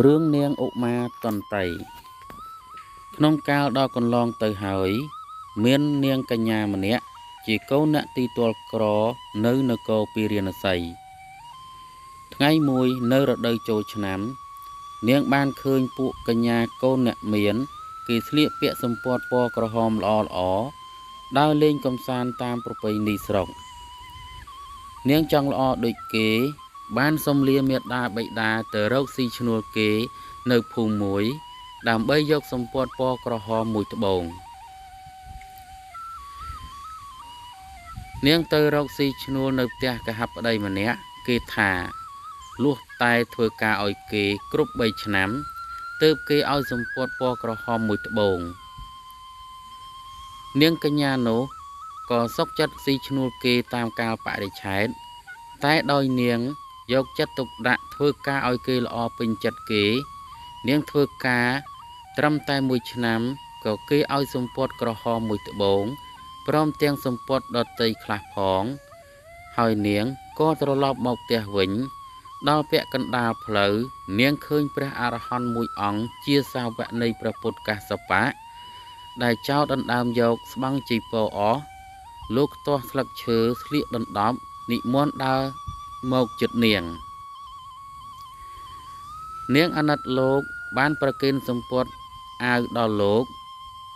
រឿងនាងឧមាតន្តីក្នុងកាលដ៏កន្លងទៅហើយ មាននាងកញ្ញាម្នាក់ជាកូនអ្នកទីទ័លក្រនៅនគរពារាណសីថ្ងៃមួយនៅរដូវចូលឆ្នាំ នាងបានឃើញពួកកញ្ញាកូនអ្នកមាន គេស្លៀកពាក់សំពត់ពណ៌ក្រហមល្អល្អដើរលេងកម្សាន្តតាមប្រពៃណីស្រុក នាងចង់ល្អដូចគេ បានសុំលាមេដាបិតាទៅរកស៊ីឈ្នួលគេនៅភូមិមួយ ដើម្បីយកសំពត់ពណ៌ក្រហមមួយត្បូងនាងទៅរកស៊ីឈ្នួលនៅផ្ទះកហបតីម្នាក់គេថាលុះតែធ្វើការឲ្យគេគ្រប់3ឆ្នាំទើបគេឲ្យសំពត់ពណ៌ក្រហមមួយត្បូងនាងកញ្ញានោះក៏សុខចិត្តស៊ីឈ្នួលគេតាមកាលបរិច្ឆេទតែដោយនាងយកចិត្តទុកដាក់ធ្វើការឲ្យគេល្អពេញចិត្តគេ នាងធ្វើការត្រឹមតែ1ឆ្នាំក៏គេឲ្យសំពត់ក្រហមមួយត្បូងព្រមទាំងសំពត់ដទៃខ្លះផង ហើយនាងក៏ត្រឡប់មកផ្ទះវិញ ដល់ពាក់កណ្ដាលផ្លូវនាងឃើញព្រះអរហន្តមួយអង្គជាសាវកនៃព្រះពុទ្ធកសបៈដែលចោលដណ្ដើមយកស្បង់ជីពរអស់លោកខ្ទាស់ស្លឹកឈើស្លៀកដណ្ដប់និមន្តដើរមកជិតនាងនាងអាណិតលោកបានប្រគេនសំពត់អាវដល់លោក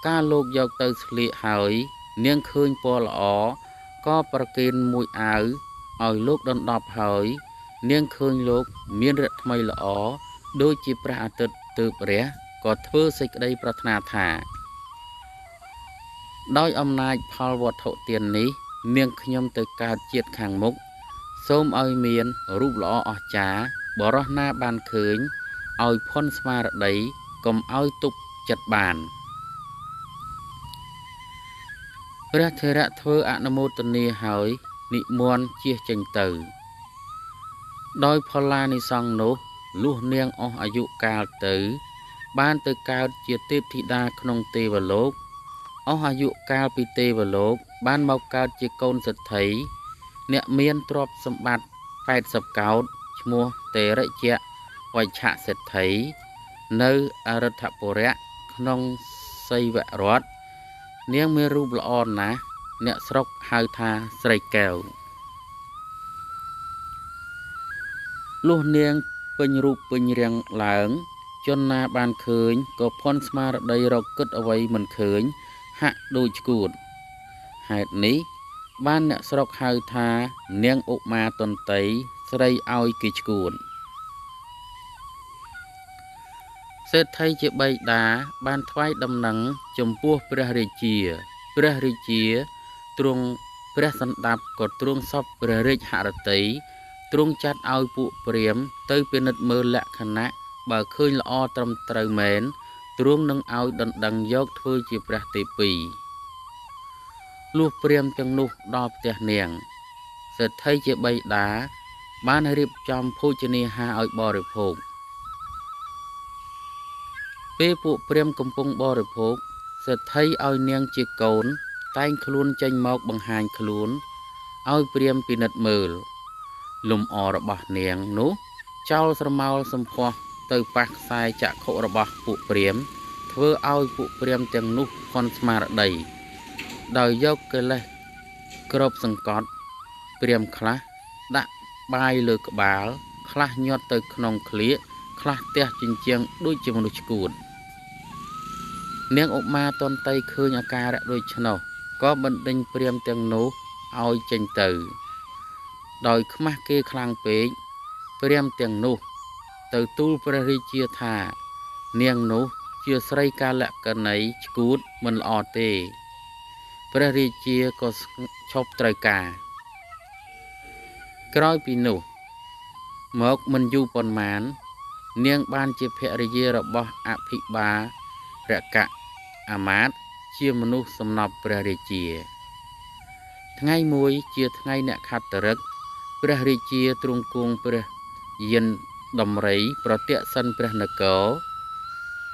កាលលោកយកទៅស្លៀកហើយ នាងឃើញពណ៌ល្អក៏ប្រគេនមួយអាវឲ្យលោកដណ្ដប់ហើយ នាងឃើញលោកមានរថ្មីល្អដូចជាព្រះអាទិត្យទើបរះក៏ធ្វើសេចក្តីប្រាថ្នាថាដោយអំណាចផលវត្ថុទាននេះ នាងខ្ញុំទៅកើតជាតិខាងមុខសូមឲ្យមានរូបល្អអស្ចារ្យបរោះណាបានឃើញឲ្យផុនស្មារតីកុំឲ្យទុកចិត្តបានព្រះថេរៈធ្វើអនុមោទនាហើយនិមន្តជៀសចេញទៅដោយផល្លានិសង្សនោះលុះនាងអស់អាយុកាលទៅ បានទៅកើតជាទេពធីតាក្នុងទេវលោកអស់អាយុកាលពីទេវលោក បានមកកើតជាកូនសេដ្ឋីអ្នកមានទ្រព្យសម្បត្តិ80កោដ្ឋឈ្មោះទេរិយៈវច្ឆសេដ្ឋីនៅអរិទ្ធបុរៈក្នុងសីវរដ្ឋនាងមានរូបល្អណាស់អ្នកស្រុកហៅថាស្រីកែវលុះនាងពេញរូបពេញរាងឡើង ជនណាបានឃើញក៏ភ័ន្តស្មារតីរកគិតអ្វីមិនឃើញហាក់ដូចឈួតហេតុនេះបានអ្នកស្រុកហៅថានាងឧមាតន្តីស្រីឲ្យគេឈួតសេដ្ឋីជាបិតាបានថ្វាយដំណឹងចំពោះព្រះរាជាព្រះរាជាទ្រង់ព្រះសន្តាប់ក៏ទ្រង់សពព្រះរាជហឫទ័យទ្រង់ចាត់ឲ្យពួកព្រាហ្មណ៍ទៅពិនិត្យមើលលក្ខណៈបើឃើញល្អត្រឹមត្រូវមែនទ្រង់នឹងឲ្យដណ្ដឹងយកធ្វើជាព្រះទេពីលុះព្រាហ្មណ៍ទាំងនោះដល់ផ្ទះនាងសេដ្ឋីជាបិតាបានរៀបចំភោជនាហារឲ្យបរិភោគពេលពួកព្រាហ្មណ៍កំពុងបរិភោគសេដ្ឋីឲ្យនាងជាកូនតែងខ្លួនចេញមកបង្ហាញខ្លួនឲ្យព្រាហ្មណ៍ពិនិត្យមើលលំអរបស់នាងនោះចោលស្រមោលសម្ផស្សទៅប៉ះខ្សែចក្ខុរបស់ពួកព្រាហ្មណ៍ធ្វើឲ្យពួកព្រាហ្មណ៍ទាំងនោះភ័ន្តស្មារតីដោយយកកិលេសគ្របសង្កត់ព្រាហ្មណ៍ខ្លះដាក់បាយលើក្បាលខ្លះញាត់ទៅក្នុងក្លៀកខ្លះទះជញ្ជាំងដូចជាមនុស្សឈួតនាងឧមាតន្តីឃើញអាការៈដូច្នោះក៏បណ្ដេញព្រាហ្មណ៍ទាំងនោះឲ្យចេញទៅដោយខ្មាស់គេខ្លាំងពេកព្រាហ្មណ៍ទាំងនោះទៅទូលព្រះរាជាថានាងនោះជាស្រីកាលកណីឈួតមិនល្អទេព្រះរាជាក៏ឈប់ត្រូវការក្រោយពីនោះមកមិនយូរប៉ុន្មាននាងបានជាភរិយារបស់អភិបាលរកៈអាមាត្យជាមនុស្សសំណប់ព្រះរាជាថ្ងៃមួយជាថ្ងៃអ្នកខត្តឫកព្រះរាជាទ្រង់គង់ព្រះយានដំរីប្រតិសិនព្រះនគរ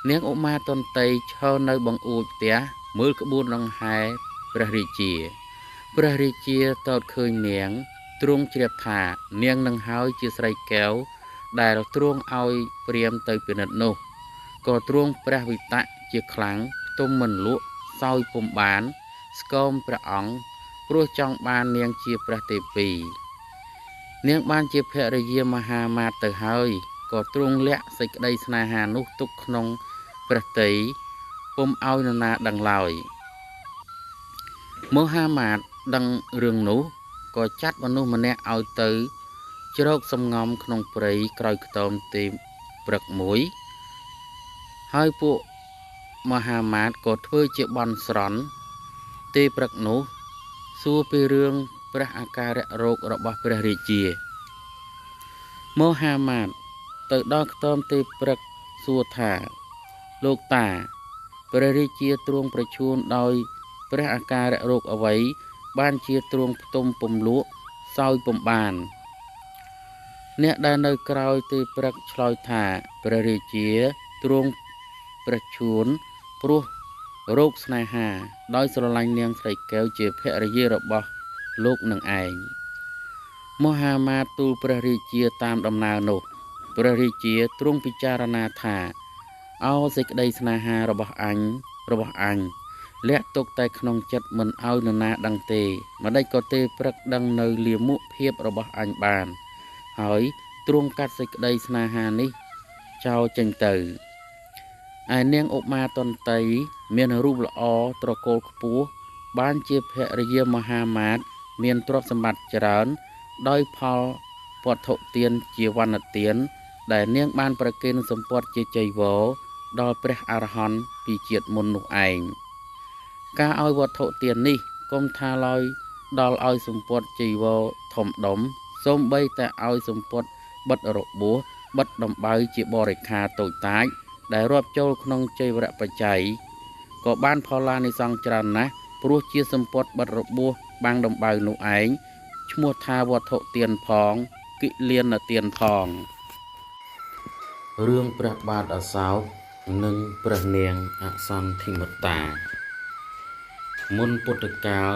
នាងឧមាតន្តីឈរនៅបង្អួចផ្ទះមើលក្បួនដង្ហែព្រះរាជាព្រះរាជាទតឃើញនាងទ្រង់ជ្រាបថានាងនឹងហើយជាស្រីកែវ ដែលទ្រង់ឲ្យព្រាហ្មណ៍ទៅពិនិត្យនោះក៏ទ្រង់ព្រះវិតក្កជាខ្លាំងផ្ទុំមិនលក់សោយពុំបានស្គមព្រះអង្គព្រោះចង់បាននាងជាព្រះទេពីនាងបានជាភរិយាមហាមាត្រទៅហើយក៏ទ្រង់លាក់សេចក្តីស្នេហានោះទុកក្នុងព្រះទ័យពុំឲ្យនរណាដឹងឡើយមហាមាត្រដឹងរឿងនោះក៏ចាត់មនុស្សម្នាក់ឲ្យទៅជ្រកសំងំក្នុងព្រៃក្រោយខ្ទមទេព្រឹកមួយហើយពួកមហាមាត្រក៏ធ្វើជាបន់ស្រន់ទេព្រឹកនោះសួរពីរឿងព្រះអាការៈរោគរបស់ព្រះរាជាមហាមាត្រទៅដល់ខ្ទមទេព្រឹកសួរថាលោកតាព្រះរាជាទ្រង់ប្រឈួនដោយព្រះអាការៈរោគអ្វីបានជាទ្រង់ផ្ទុំពុំលក់សោយពុំបានអ្នកដែលនៅក្រោយទេព្រឹកឆ្លើយថាព្រះរាជាទ្រង់ប្រឈួនព្រោះរោគស្នេហាដោយស្រឡាញ់នាងស្រីកែវជាភរិយារបស់លោកនឹងឯងមហាមាត្រទូលព្រះរាជាតាមដំណើរនោះព្រះរាជាទ្រង់ពិចារណាថាអោសេចក្តីស្នេហារបស់អញលាក់ទុកតែក្នុងចិត្តមិនឲ្យនរណាដឹងទេម្ដេចក៏ទេព្រឹកដឹងនៅលាមកភាពរបស់អញបានហើយទ្រង់កាត់សេចក្តីស្នេហានេះចោលចេញទៅឯនាងឧមាតន្តីមានរូបល្អត្រកូលខ្ពស់បានជាភរិយាមហាមាត្រមានទ្រព្យសម្បត្តិច្រើនដោយផលវត្ថុទានជាវណ្ណទានដែលនាងបានប្រគេនសម្ពត់ជាចីវរដល់ព្រះអរហន្តពីជាតិមុននោះឯងការឲ្យវត្ថុទាននេះកុំថាឡើយដល់ឲ្យសម្ពត់ចីវរធំដុំសូម្បីតែឲ្យសម្ពត់បិទរបួសបិទដំបៅជាបរិខាតូចតាចដែលរាប់ចូលក្នុងចីវរបច្ច័យក៏បានផល្លានិសង្សច្រើនណាស់ព្រោះជាសម្ពត់បិទរបួសបាំងដំបៅនោះឯងឈ្មោះថាវត្ថុទានផងគិលានទានផងរឿងព្រះបាទអសោកនិងព្រះនាងអសន្ធិមតាមុនពុទ្ធកាល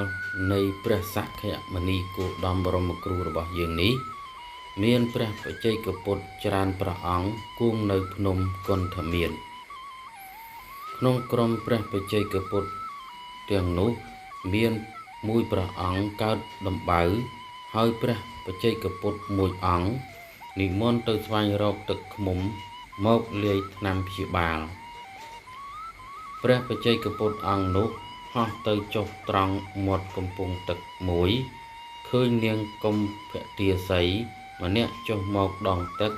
នៃព្រះសក្យមុនីគោតមបរមគ្រូរបស់យើងនេះមានព្រះបច្ចេកពុទ្ធច្រើនព្រះអង្គគង់នៅភ្នំគន្ធមានក្នុងក្រុមព្រះបច្ចេកពុទ្ធទាំងនោះមានមួយព្រះអង្គកើតដំបៅហើយព្រះបច្ចេកពុទ្ធមួយអង្គនិមន្តទៅស្វែងរកទឹកឃ្មុំមកលាយថ្នាំព្យាបាលព្រះបច្ចេកពុទ្ធអង្គនោះហោះទៅចុះត្រង់មាត់កំពង់ទឹកមួយឃើញនាងកុម្ភទាសីម្នាក់ចុះមកដងទឹក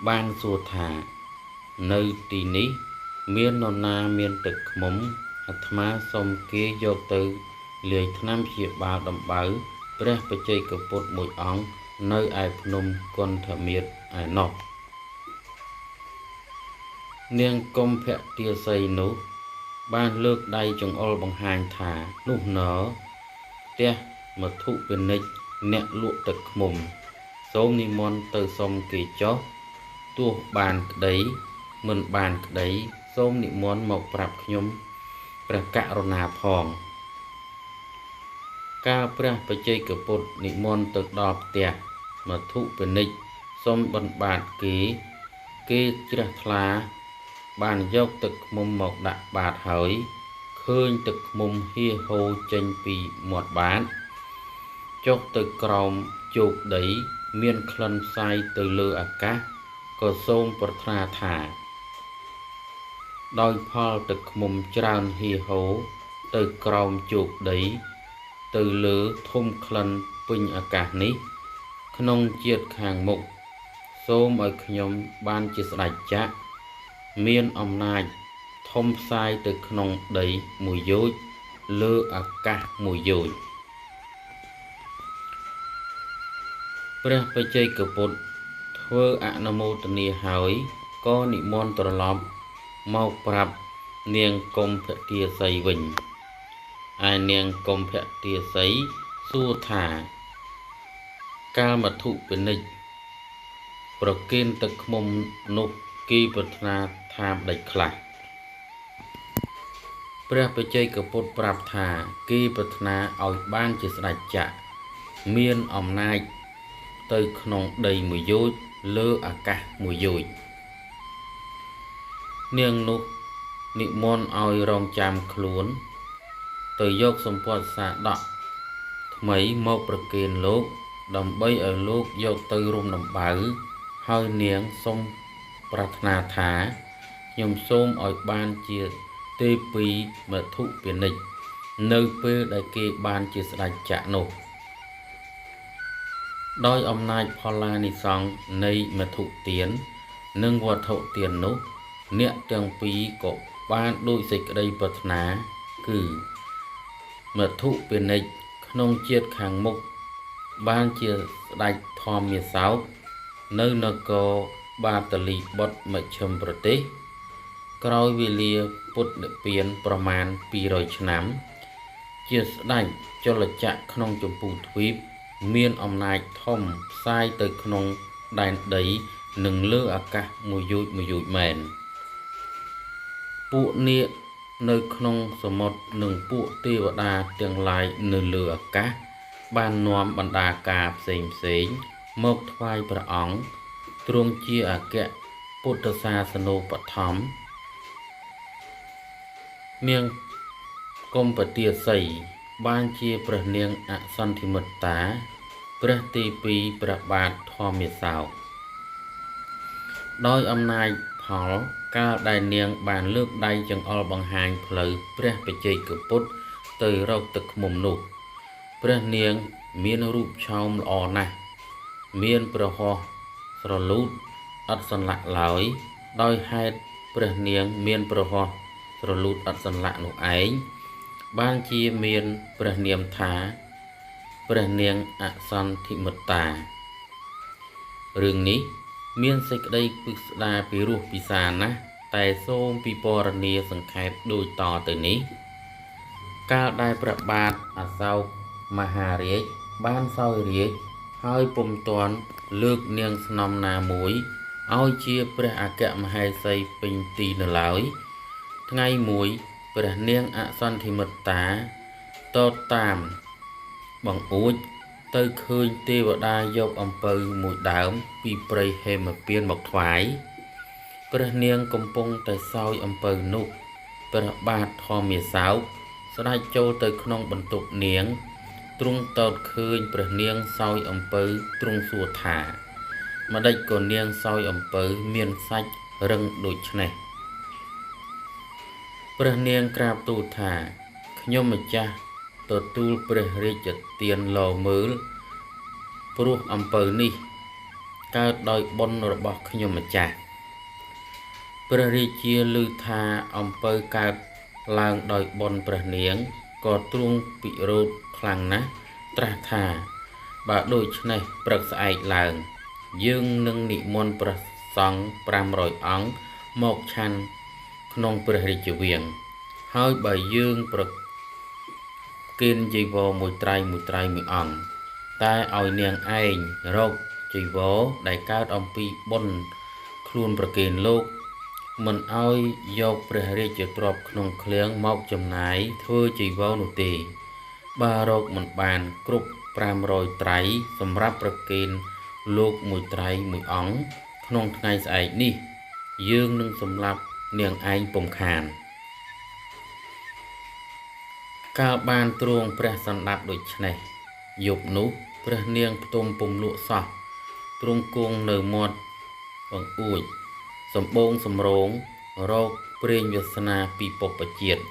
បានសួរថានៅទីនេះមាននរណាមានទឹកឃ្មុំអាត្មាសូមគេយកទៅលាយថ្នាំព្យាបាលដំបៅព្រះបច្ចេកពុទ្ធមួយអង្គនៅឯភ្នំគន្ធមាត្រឯណោះនាងកុម្ភទាសីនោះបានលើកដៃចង្អុលបង្ហាញថានោះណផ្ទះមធុពាណិជ្ជអ្នកលក់ទឹកឃ្មុំសូមនិមន្តទៅសុំគេចុះទោះបានក្តីមិនបានក្តីសូមនិមន្តមកប្រាប់ខ្ញុំព្រះករុណាផងកាលព្រះបច្ចេកពុទ្ធនិមន្តទៅដល់ផ្ទះមធុពាណិជ្ជសុំបណ្បាតគេគេជ្រះថ្លាបានយកទឹកឃ្មុំមកដាក់បាតហើយឃើញទឹកឃ្មុំហៀហូរចេញពីមាត់បាតចុះទៅក្រោមជោគដីមានក្លិនផ្សាយទៅលើអាកាសក៏សូមប្រាថ្នាថាដោយផលទឹកឃ្មុំច្រើនហៀហូរទៅក្រោមជោគដីទៅលើធំក្លិនពេញអាកាសនេះក្នុងជាតិខាងមុខសូមឲ្យខ្ញុំបានជាស្ដេចចក្រមានអំណាចធំផ្សាយទៅក្នុងដីមួយយោជលើអាកាសមួយយោជព្រះបច្ចេកពុទ្ធធ្វើអនុមោទនាហើយក៏និមន្តត្រឡប់មកប្រាប់នាងកុម្ភទាសីវិញឯនាងកុម្ភទាសីសួរថាកាលមធុពាណិជ្ជប្រគេនទឹកឃ្មុំនោះគេប្រាថ្នាថាម្ដេចខ្លះព្រះបច្ចេកពុទ្ធប្រាប់ថាគេប្រាថ្នាឲ្យបានជាស្ដេចចក្រមានអំណាចទៅក្នុងដីមួយយោជ លើអាកាសមួយយោជនាងនោះនិមន្តឲ្យរងចាំខ្លួនទៅយកសម្ពត់សាដកថ្មីមកប្រគេនលោកដើម្បីឲ្យលោកយកទៅរុំដំបៅហើយនាងសូមប្រាថ្នាថាខ្ញុំសូមឲ្យបានជាទេពីមធុពាណិជ្ជនៅពេលដែលគេបានជាស្ដេចចក្រនោះដោយអំណាចផល្លានិសង្សនៃមធុទាននិងវត្ថុទាននោះអ្នកទាំងពីរក៏បានដូចសេចក្តីប្រាថ្នាគឺមធុពាណិជ្ជក្នុងជាតិខាងមុខបានជាស្ដេចធម្មាសោកនៅនគរបាតលីបុត្រមជ្ឈិមប្រទេសក្រោយវេលាពុទ្ធនិព្វានប្រមាណ200ឆ្នាំជាស្ដេចចលចក្រក្នុងចម្ពោះទ្វីបមានអំណាចធំផ្សាយទៅក្នុងដែនដីនិងលើអាកាសមួយយោជមួយយោជមែនពួកនាគនៅក្នុងសមុទ្រនិងពួកទេវតាទាំងឡាយនៅលើអាកាសបាននាំបណ្ដាការផ្សេងផ្សេងមកថ្វាយព្រះអង្គទ្រង់ជាអគ្គពុទ្ធសាសនូបត្ថម្ភនាងកុម្ពទាសីបានជាព្រះនាងអសន្ធិមិត្តាព្រះទី2ព្រះបាទធម្មាសោកដោយអំណាចផលកាលដែលនាងបានលើកដៃចង្អុលបង្ហាញផ្លូវព្រះបច្ចេកពុទ្ធទៅរកទឹកឃ្មុំនោះព្រះនាងមានរូបឆោមល្អណាស់មានព្រះហស្ថស្រលូតឥតសន្លាក់ឡើយដោយហេតុព្រះនាងមានព្រះហស្ថស្រលូតឥតសន្លាក់នោះឯងបានជាមានព្រះនាមថាព្រះនាងអសន្ធិមិត្តារឿងនេះមានសេចក្តីពិស្ដារពីរោះពិសាណាស់តែសូមពិពណ៌នាសង្ខេបដូចតទៅនេះកាលដែលព្រះបាទអសោកមហារាជបានសោយរាជហើយពុំទាន់លើកនាងស្នំណាមួយឲ្យជាព្រះអគ្គមហេសីពេញទីនៅឡើយថ្ងៃមួយព្រះនាងអសន្ធិមិត្តាតតាមបង្អួចទៅឃើញទេវតាយកអំពៅមួយដើមពីព្រៃហេមពានមកថ្វាយព្រះនាងកំពុងតែសោយអំពៅនោះព្រះបាទធម្មាសោកស្ដេចចូលទៅក្នុងបន្ទប់នាងទ្រង់តតឃើញព្រះនាងសោយអំពៅទ្រង់សួរថាម្ដេចក៏នាងសោយអំពៅមានសាច់រឹងដូច្នេះព្រះនាងក្រាបទូលថាខ្ញុំម្ចាស់ទទួលព្រះរាជទានលមើលព្រោះអំពៅនេះកើតដោយបុណ្យរបស់ខ្ញុំម្ចាស់ព្រះរាជាឮថាអំពៅកើតឡើងដោយបុណ្យព្រះនាងក៏ទ្រង់ពិរោធខ្លាំងណាស់ត្រាស់ថាបើដូច្នេះព្រឹកស្អែកឡើងយើងនឹងនិមន្តព្រះសង្ឃ500អង្គមកឆាន់ក្នុងព្រះរាជវាំងហើយបើយើងប្រគេនជីវរមួយត្រៃមួយត្រៃមួយអង្គតែឲ្យនាងឯងរកជីវរដែលកើតអំពីបុណ្យខ្លួនប្រគេនលោកមិនឲ្យយកព្រះរាជទ្រព្យក្នុងឃ្លាំងមកចំណាយធ្វើជីវរនោះទេបើរកមិនបានគ្រប់500ត្រៃសម្រាប់ប្រគេនលោកមួយត្រៃមួយអង្គក្នុងថ្ងៃស្អែកនេះយើងនឹងសម្លាប់នាងឯងពុំខានកាលបានទ្រង់ព្រះសន្តាប់ដូច្នេះយប់នោះព្រះនាងផ្ទុំពុំលក់សោះទ្រង់គង់នៅមាត់បង្អួចសម្បងសម្រងរកព្រេងវាសនាពីបុព្វជាតិ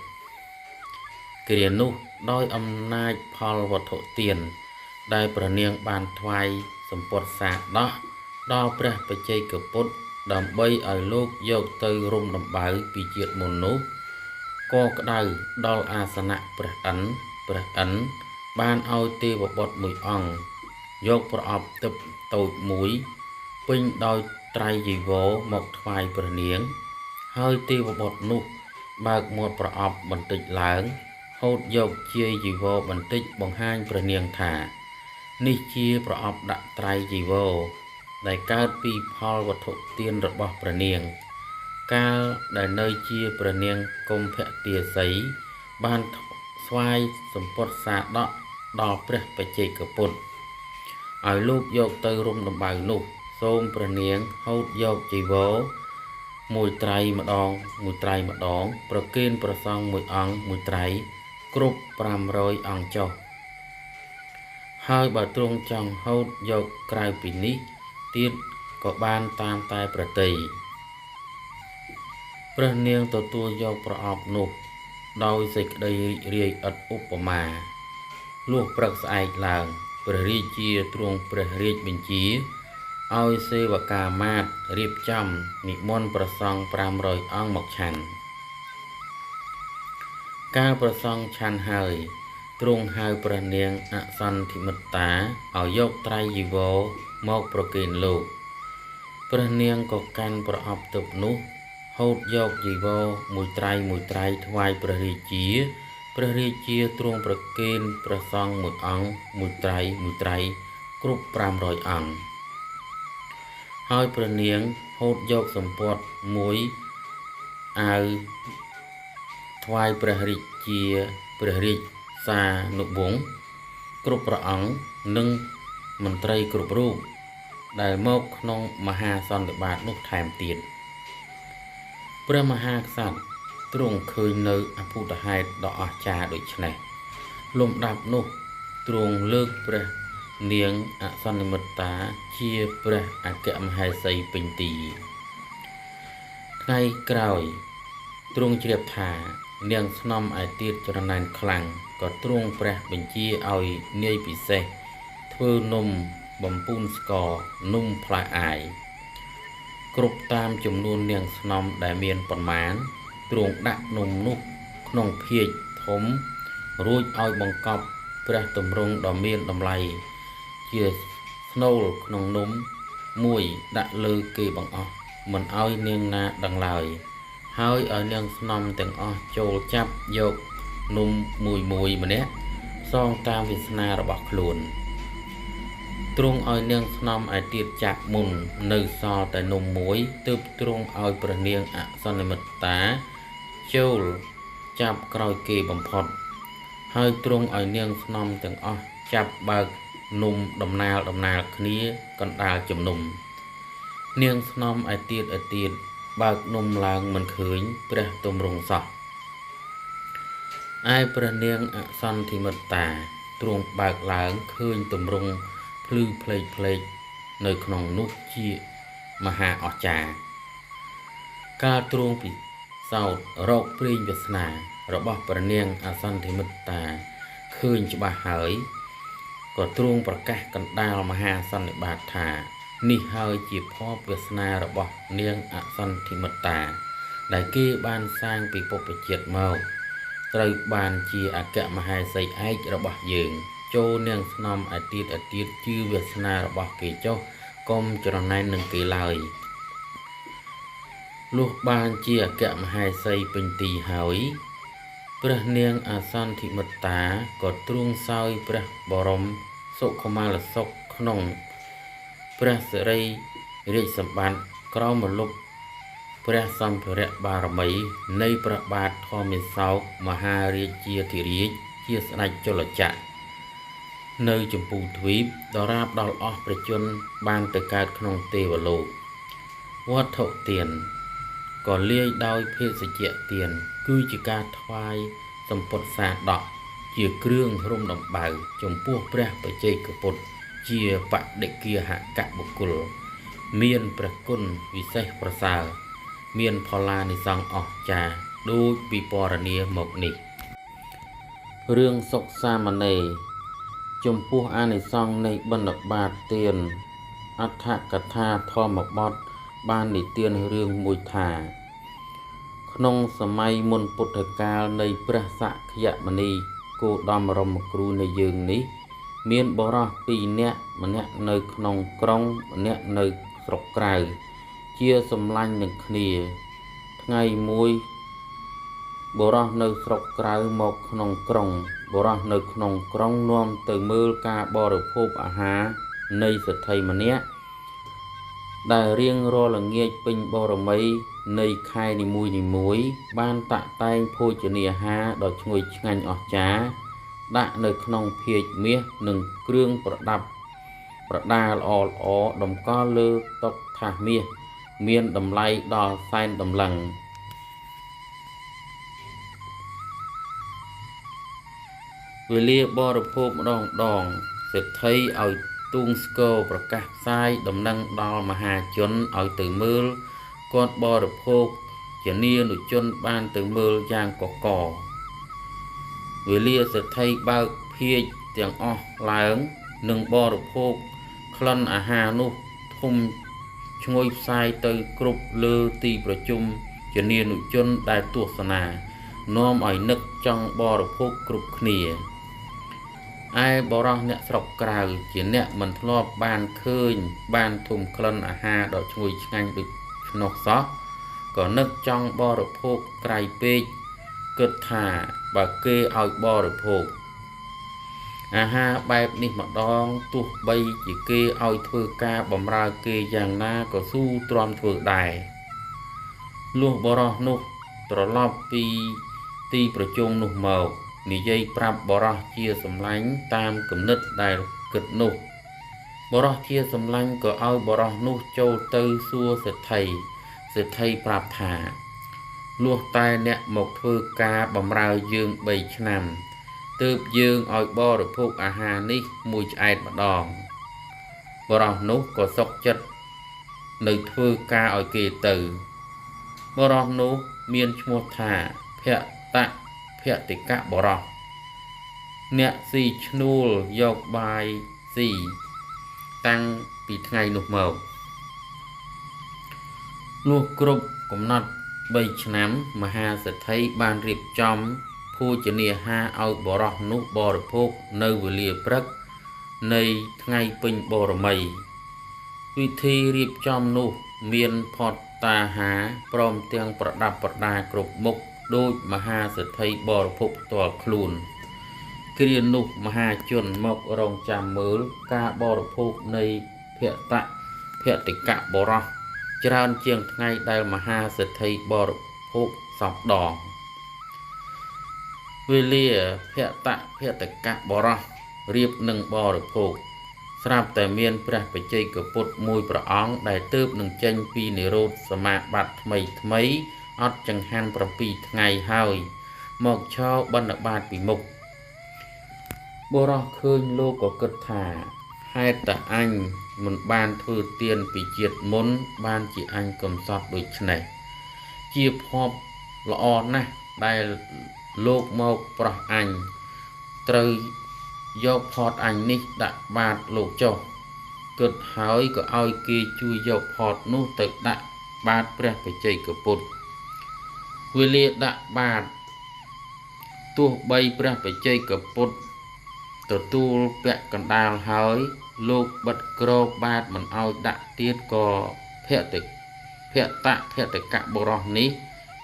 គ្រានោះដោយអំណាចផលវត្ថុទានដែលព្រះនាងបានថ្វាយសម្ពត់សាដោះដល់ព្រះបច្ចេកពុទ្ធដើម្បីឲ្យលោកយកទៅរុំដំបៅពីជាតិមុននោះក៏ក្តៅដល់អាសនៈព្រះឥន្ទព្រះឥន្ទបានឲ្យទេវបុត្រមួយអង្គយកប្រអប់ទឹកតូចមួយពេញដោយត្រៃជីវរមកថ្វាយព្រះនាងហើយទេវបុត្រនោះបើកមាត់ប្រអប់បន្តិចឡើងហូតយកជាយជីវរបន្តិចបង្ហាញព្រះនាងថានេះជាប្រអប់ដាក់ត្រៃជីវរដែលកើតពីផលវត្ថុទានរបស់ព្រះនាងកាលដែលនៅជាព្រះនាងកុម្ភទាសីបានស្វាយសម្ពត់សាដកដល់ព្រះបច្ចេកពុទ្ធឲ្យលោកយកទៅរុំដំបៅនោះ សូមព្រះនាងហូតយកចីវរមួយត្រៃម្ដងមួយត្រៃម្ដងប្រគេនព្រះសង្ឃមួយអង្គមួយត្រៃគ្រប់500អង្គចុះហើយបើទ្រង់ចង់ហូតយកក្រៅពីនេះទៀតក៏បានតាមតែប្រតិយព្រះនាងទទួលយកប្រអប់នោះដោយសេចក្តីរីករាយឥតឧបមាលុះព្រឹកស្អែកឡើងព្រះរាជាទ្រង់ព្រះរាជបញ្ជាឲ្យសេវកាមាត្យរៀបចំនិមន្តព្រះសង្ឃ500អង្គមកឆាន់កាលព្រះសង្ឃឆាន់ហើយទ្រង់ហៅព្រះនាងអសន្ធិមិត្តាឲ្យយកត្រៃយីវរមកប្រគេនលោកព្រះនាងក៏កាន់ប្រអប់ទឹកនោះហូតយកយីវរមួយត្រៃមួយត្រៃថ្វាយព្រះរាជាព្រះរាជាទ្រង់ប្រគេនព្រះសង្ឃមួយអង្គមួយត្រៃមួយត្រៃគ្រប់500អង្គហើយព្រះនាងហូតយកសម្ពត់មួយអាវថ្វាយព្រះរាជាព្រះរាជសានុវង្សគ្រប់ព្រះអង្គនិងមន្ត្រីគ្រប់រូបដែលមកក្នុងមហាសន្និបាតនោះថែមទៀតព្រះមហាក្សត្រទ្រង់ឃើញនៅអភូតហេតុដ៏អស្ចារ្យដូច្នេះលំដាប់នោះទ្រង់លើកព្រះនាងអសន្និមិត្តាជាព្រះអគ្គមហេសីពេញទីថ្ងៃក្រោយទ្រង់ជ្រាបថានាងស្នំឯទៀតច្រណែនខ្លាំងក៏ទ្រង់ព្រះបញ្ជាឲ្យនាយពិសេសធ្វើនំបំពូនស្ករនំផ្លែអាយគ្រប់តាមចំនួននាងស្នំដែលមានប៉ុន្មានទ្រង់ដាក់នំនោះក្នុងភាជធំរួចឲ្យបង្កប់ព្រះទម្រង់ដ៏មានតម្លៃជាស្នូលក្នុងនំមួយដាក់លើគេបង្អស់មិនឲ្យនាងណាដឹងឡើយហើយឲ្យនាងស្នំទាំងអស់ចូលចាប់យកនំមួយមួយម្នាក់សងតាមវាសនារបស់ខ្លួនទ្រង់ឲ្យនាងស្នំឯទៀតចាប់មុននៅសល់តែនំមួយទើបទ្រង់ឲ្យព្រះនាងអសន្និមិត្តាចូលចាប់ក្រោយគេបំផុតហើយទ្រង់ឲ្យនាងស្នំទាំងអស់ចាប់បើកនំដំណាលដំណាលគ្នាកណ្ដាលជំនុំនាងស្នំឯទៀតឯទៀតបើកនំឡើងមិនឃើញព្រះទម្រង់សោះឯព្រះនាងអសន្ធិមិត្តាទ្រង់បើកឡើងឃើញទម្រង់ភ្លឺផ្លេកផ្លេកនៅក្នុងនោះជាមហាអស្ចារ្យកាលទ្រង់ពិសោធន៍រកព្រេងវាសនារបស់ព្រះនាងអសន្ធិមិត្តាឃើញច្បាស់ហើយក៏ទ្រង់ប្រកាសកណ្ដាលមហាសន្និបាតថានេះហើយជាភ័ព្វវាសនារបស់នាងអសន្ធិមិត្តាដែលគេបានសាងពីបុព្វជាតិមកត្រូវបានជាអគ្គមហេសីឯករបស់យើងចូលនាងស្នំឯទៀតឯទៀតជឿវាសនារបស់គេចុះកុំច្រណែននឹងគេឡើយលុះបានជាអគ្គមហេសីពេញទីហើយព្រះនាងអសន្ធិមិត្តាក៏ទ្រង់សោយព្រះបរមសុខុមាលសុខក្នុងព្រះសិរីរាជសម្បត្តិក្រោមម្លប់ព្រះសម្ភារៈបារមីនៃព្រះបាទធម្មិសោកមហារាជាធិរាជជាស្ដេចជលចក្រនៅចម្ពូទ្វីបដរាបដល់អស់ព្រះជន្មបានទៅកើតក្នុងទេវលោកវត្ថុទានក៏លាយដោយភេសជ្ជៈទានគឺជាការថ្វាយសម្ពុតសាដកជាគ្រឿងរុំដំបៅចំពោះព្រះបច្ចេកពុទ្ធជាបដិគាហកបុគ្គលមានព្រះគុណវិសេសប្រសើរមានផល្លានិសង្សអស្ចារ្យដូចពិពណ៌នាមកនេះរឿងសុខសាមណេរចំពោះអានិសង្សនៃបណ្ឌបាតទានអដ្ឋកថាធម្មបទបាននិទានរឿងមួយថាក្នុងសម័យមុនពុទ្ធកាលនៃព្រះសក្យមុនីគោតមរមគ្រូនៃយើងនេះមានបុរសពីរនាក់ម្នាក់នៅក្នុងក្រុងម្នាក់នៅស្រុកក្រៅជាសម្លាញ់នឹងគ្នាថ្ងៃមួយបុរសនៅស្រុកក្រៅមកក្នុងក្រុងបុរសនៅក្នុងក្រុងនាំទៅមើលការបរិភោគអាហារនៃសេដ្ឋីម្នាក់ដែលរៀងរាល់ល្ងាចពេញបរមីនៃខែនីមួយៗបានតាក់តែងភោជនាហារដ៏ឈ្ងុយឆ្ងាញ់អស្ចារ្យដាក់នៅក្នុងភាជមាសនិងគ្រឿងប្រដាប់ ប្រដាល្អល្អតម្កល់លើតុថាសមាសមានតម្លៃដល់សែនតម្លឹងវេលាបរិភោគម្ដងដងសេដ្ឋីឲ្យទូងស្គរប្រកាសផ្សាយដំណឹងដល់មហាជនឲ្យទៅមើលគាត់បរិភោគជានានុជនបានទៅមើលយ៉ាងកកវេលាសេដ្ឋីបើកភាជទាំងអស់ឡើងនិងបរិភោគក្លិនអាហារនោះធំឈ្ងុយផ្សាយទៅគ្រប់លើទីប្រជុំជានានុជនដែលទស្សនានាំឲ្យនឹកចង់បរិភោគគ្រប់គ្នាឯបរោះអ្នកស្រុកក្រៅជាអ្នកមិនធ្លាប់បានឃើញបានធំក្លិនអាហារដ៏ឈ្ងុយឆ្ងាញ់ដូចឆ្នោះសោះក៏នឹកចង់បរិភោគក្រៃពេកគិតថាបើគេឲ្យបរិភោគអាហារបែបនេះម្ដងទោះបីជាគេឲ្យធ្វើការបម្រើគេយ៉ាងណាក៏ស៊ូទ្រាំធ្វើដែរលុះបរោះនោះត្រឡប់ពីទីប្រជុំនោះមកនិយាយប្រាប់បរោះជាសម្លាញ់តាមគំនិតដែលគិតនោះបរោះជាសម្លាញ់ក៏ឲ្យបរោះនោះចូលទៅសួរសេដ្ឋីសេដ្ឋីប្រាប់ថាលុះតែអ្នកមកធ្វើការបម្រើយើង3ឆ្នាំទើបយើងឲ្យបរិភោគអាហារនេះមួយឆ្អែតម្ដងបរោះនោះក៏សុខចិត្តនៅធ្វើការឲ្យគេទៅបរោះនោះមានឈ្មោះថាភតភតិកៈបរោះអ្នកស៊ីឈ្នួលយកបាយស៊ីតាំងពីថ្ងៃនោះមកលុះគ្រប់កំណត់3ឆ្នាំមហាសេដ្ឋីបានរៀបចំភោជនាហារឲ្យបរោះនោះបរិភោគនៅវេលាព្រឹកនៃថ្ងៃពេញបរមីវិធីរៀបចំនោះមានផតតាហាព្រមទាំងប្រដាប់ប្រដាគ្រប់មុខដូចមហាសេដ្ឋីបរិភោគផ្ទាល់ខ្លួនគ្រានោះមហាជនមករងចាំមើលការបរិភោគនៃភតភតិកៈបរោះច្រើនជាងថ្ងៃដែលមហាសេដ្ឋីបរិភោគសពដងវេលាភតភតិកៈបរោះរៀបនឹងបរិភោគស្រាប់តែមានព្រះបច្ចេកពុទ្ធមួយព្រះអង្គដែលទើបនឹងចេញពីនិរោធសមាបត្តិថ្មីថ្មីអត់ចង្ហាន់7ថ្ងៃហើយមកឈរបិណ្ឌបាតពីមុខបរោះឃើញលោកក៏គិតថាហេតុតែអញមិនបានធ្វើទានពីជាតិមុនបានជាអញកំសត់ដូច្នេះជាភ័ព្វល្អណាស់ដែលលោកមកប្រោះអញត្រូវយកផតអញនេះដាក់បាតលោកចុះគិតហើយក៏ឲ្យគេជួយយកផតនោះទៅដាក់បាតព្រះបច្ចេកពុទ្ធវេលាដាក់បាតទោះបីព្រះបច្ចេកពុទ្ធទទួលពាក់កណ្ដាលហើយលោកបិទក្របបាតមិនឲ្យដាក់ទៀតក៏ភតភតភតិកៈបុរសនេះ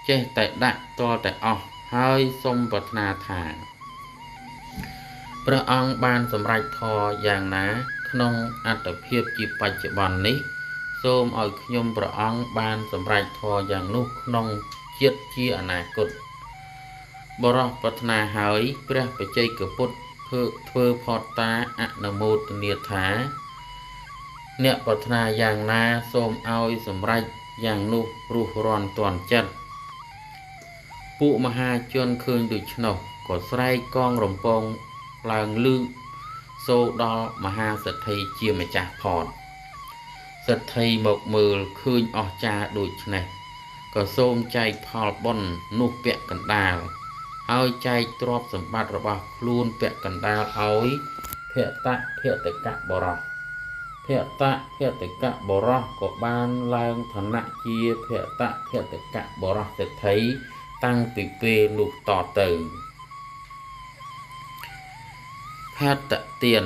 ចេះតែដាក់ទាល់តែអស់ហើយសូមប្រាថ្នាថាព្រះអង្គបានសម្រេចធម៌យ៉ាងណាក្នុងអត្តភាពជាបច្ចុប្បន្ននេះសូមឲ្យខ្ញុំព្រះអង្គបានសម្រេចធម៌យ៉ាងនោះក្នុងជាតិជាអនាគតបរោះប្រាថ្នាហើយព្រះបច្ចេកពុទ្ធធ្វើផតតាអនុមោទនាថាអ្នកប្រាថ្នាយ៉ាងណាសូមឲ្យសម្រេចយ៉ាងនោះរស់រាន់ទាន់ចិត្តពួកមហាជនឃើញដូច្នោះក៏ស្រែកកងរំពងឡើងលឺសូរដល់មហាសេដ្ឋីជាម្ចាស់ផតសេដ្ឋីមកមើលឃើញអស្ចារ្យដូច្នេះក៏សូមចែកផលបុណ្យនោះពាក់កណ្ដាលហើយចែកទ្រព្យសម្បត្តិរបស់ខ្លួនពាក់កណ្ដាលឲ្យភតភតិកៈបរោះភតភតិកៈបរោះក៏បានឡើងឋានៈជាភតភតិកៈបរោះសេដ្ឋីតាំងពីពេលនោះតទៅភតទាន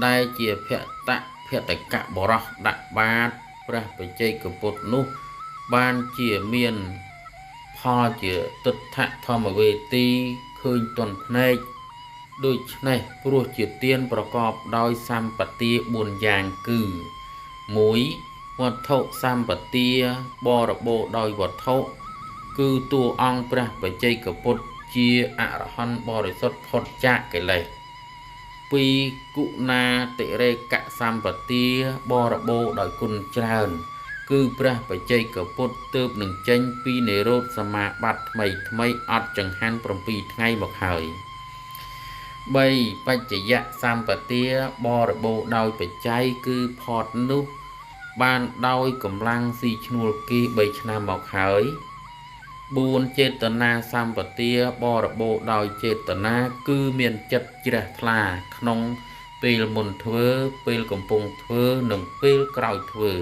ដែលជាភតភតិកៈបរោះដាក់បាតព្រះបច្ចេកពុទ្ធនោះបានជាមានផលជាទិដ្ឋធម្មវេទីឃើញទន់ភ្នែកដូច្នេះព្រោះជាទានប្រកបដោយសម្បទា4យ៉ាងគឺ1វត្ថុសម្បទាបរិបូរដោយវត្ថុគឺតួអង្គព្រះបច្ចេកពុទ្ធជាអរហន្តបរិសុទ្ធផុតចាកកិលេស 2គុណាតិរេកសម្បទាបរិបូរណ៍ដោយគុណច្រើន គឺព្រះបច្ចេកពុទ្ធទើបនឹងចេញពីនិរោធសមាបត្តិថ្មីថ្មីអត់ចង្ហាន់7ថ្ងៃមកហើយ3បច្ចយសម្បទាបរិបូរណ៍ដោយបច្ច័យគឺផតនោះបានដោយកម្លាំងស៊ីឈ្នួលគេ3ឆ្នាំមកហើយ4ចេតនាសម្បទាបរិបូរណ៍ដោយចេតនាគឺមានចិត្តជ្រះថ្លាក្នុងពេលមុនធ្វើពេលកំពុងធ្វើនិងពេលក្រោយធ្វើ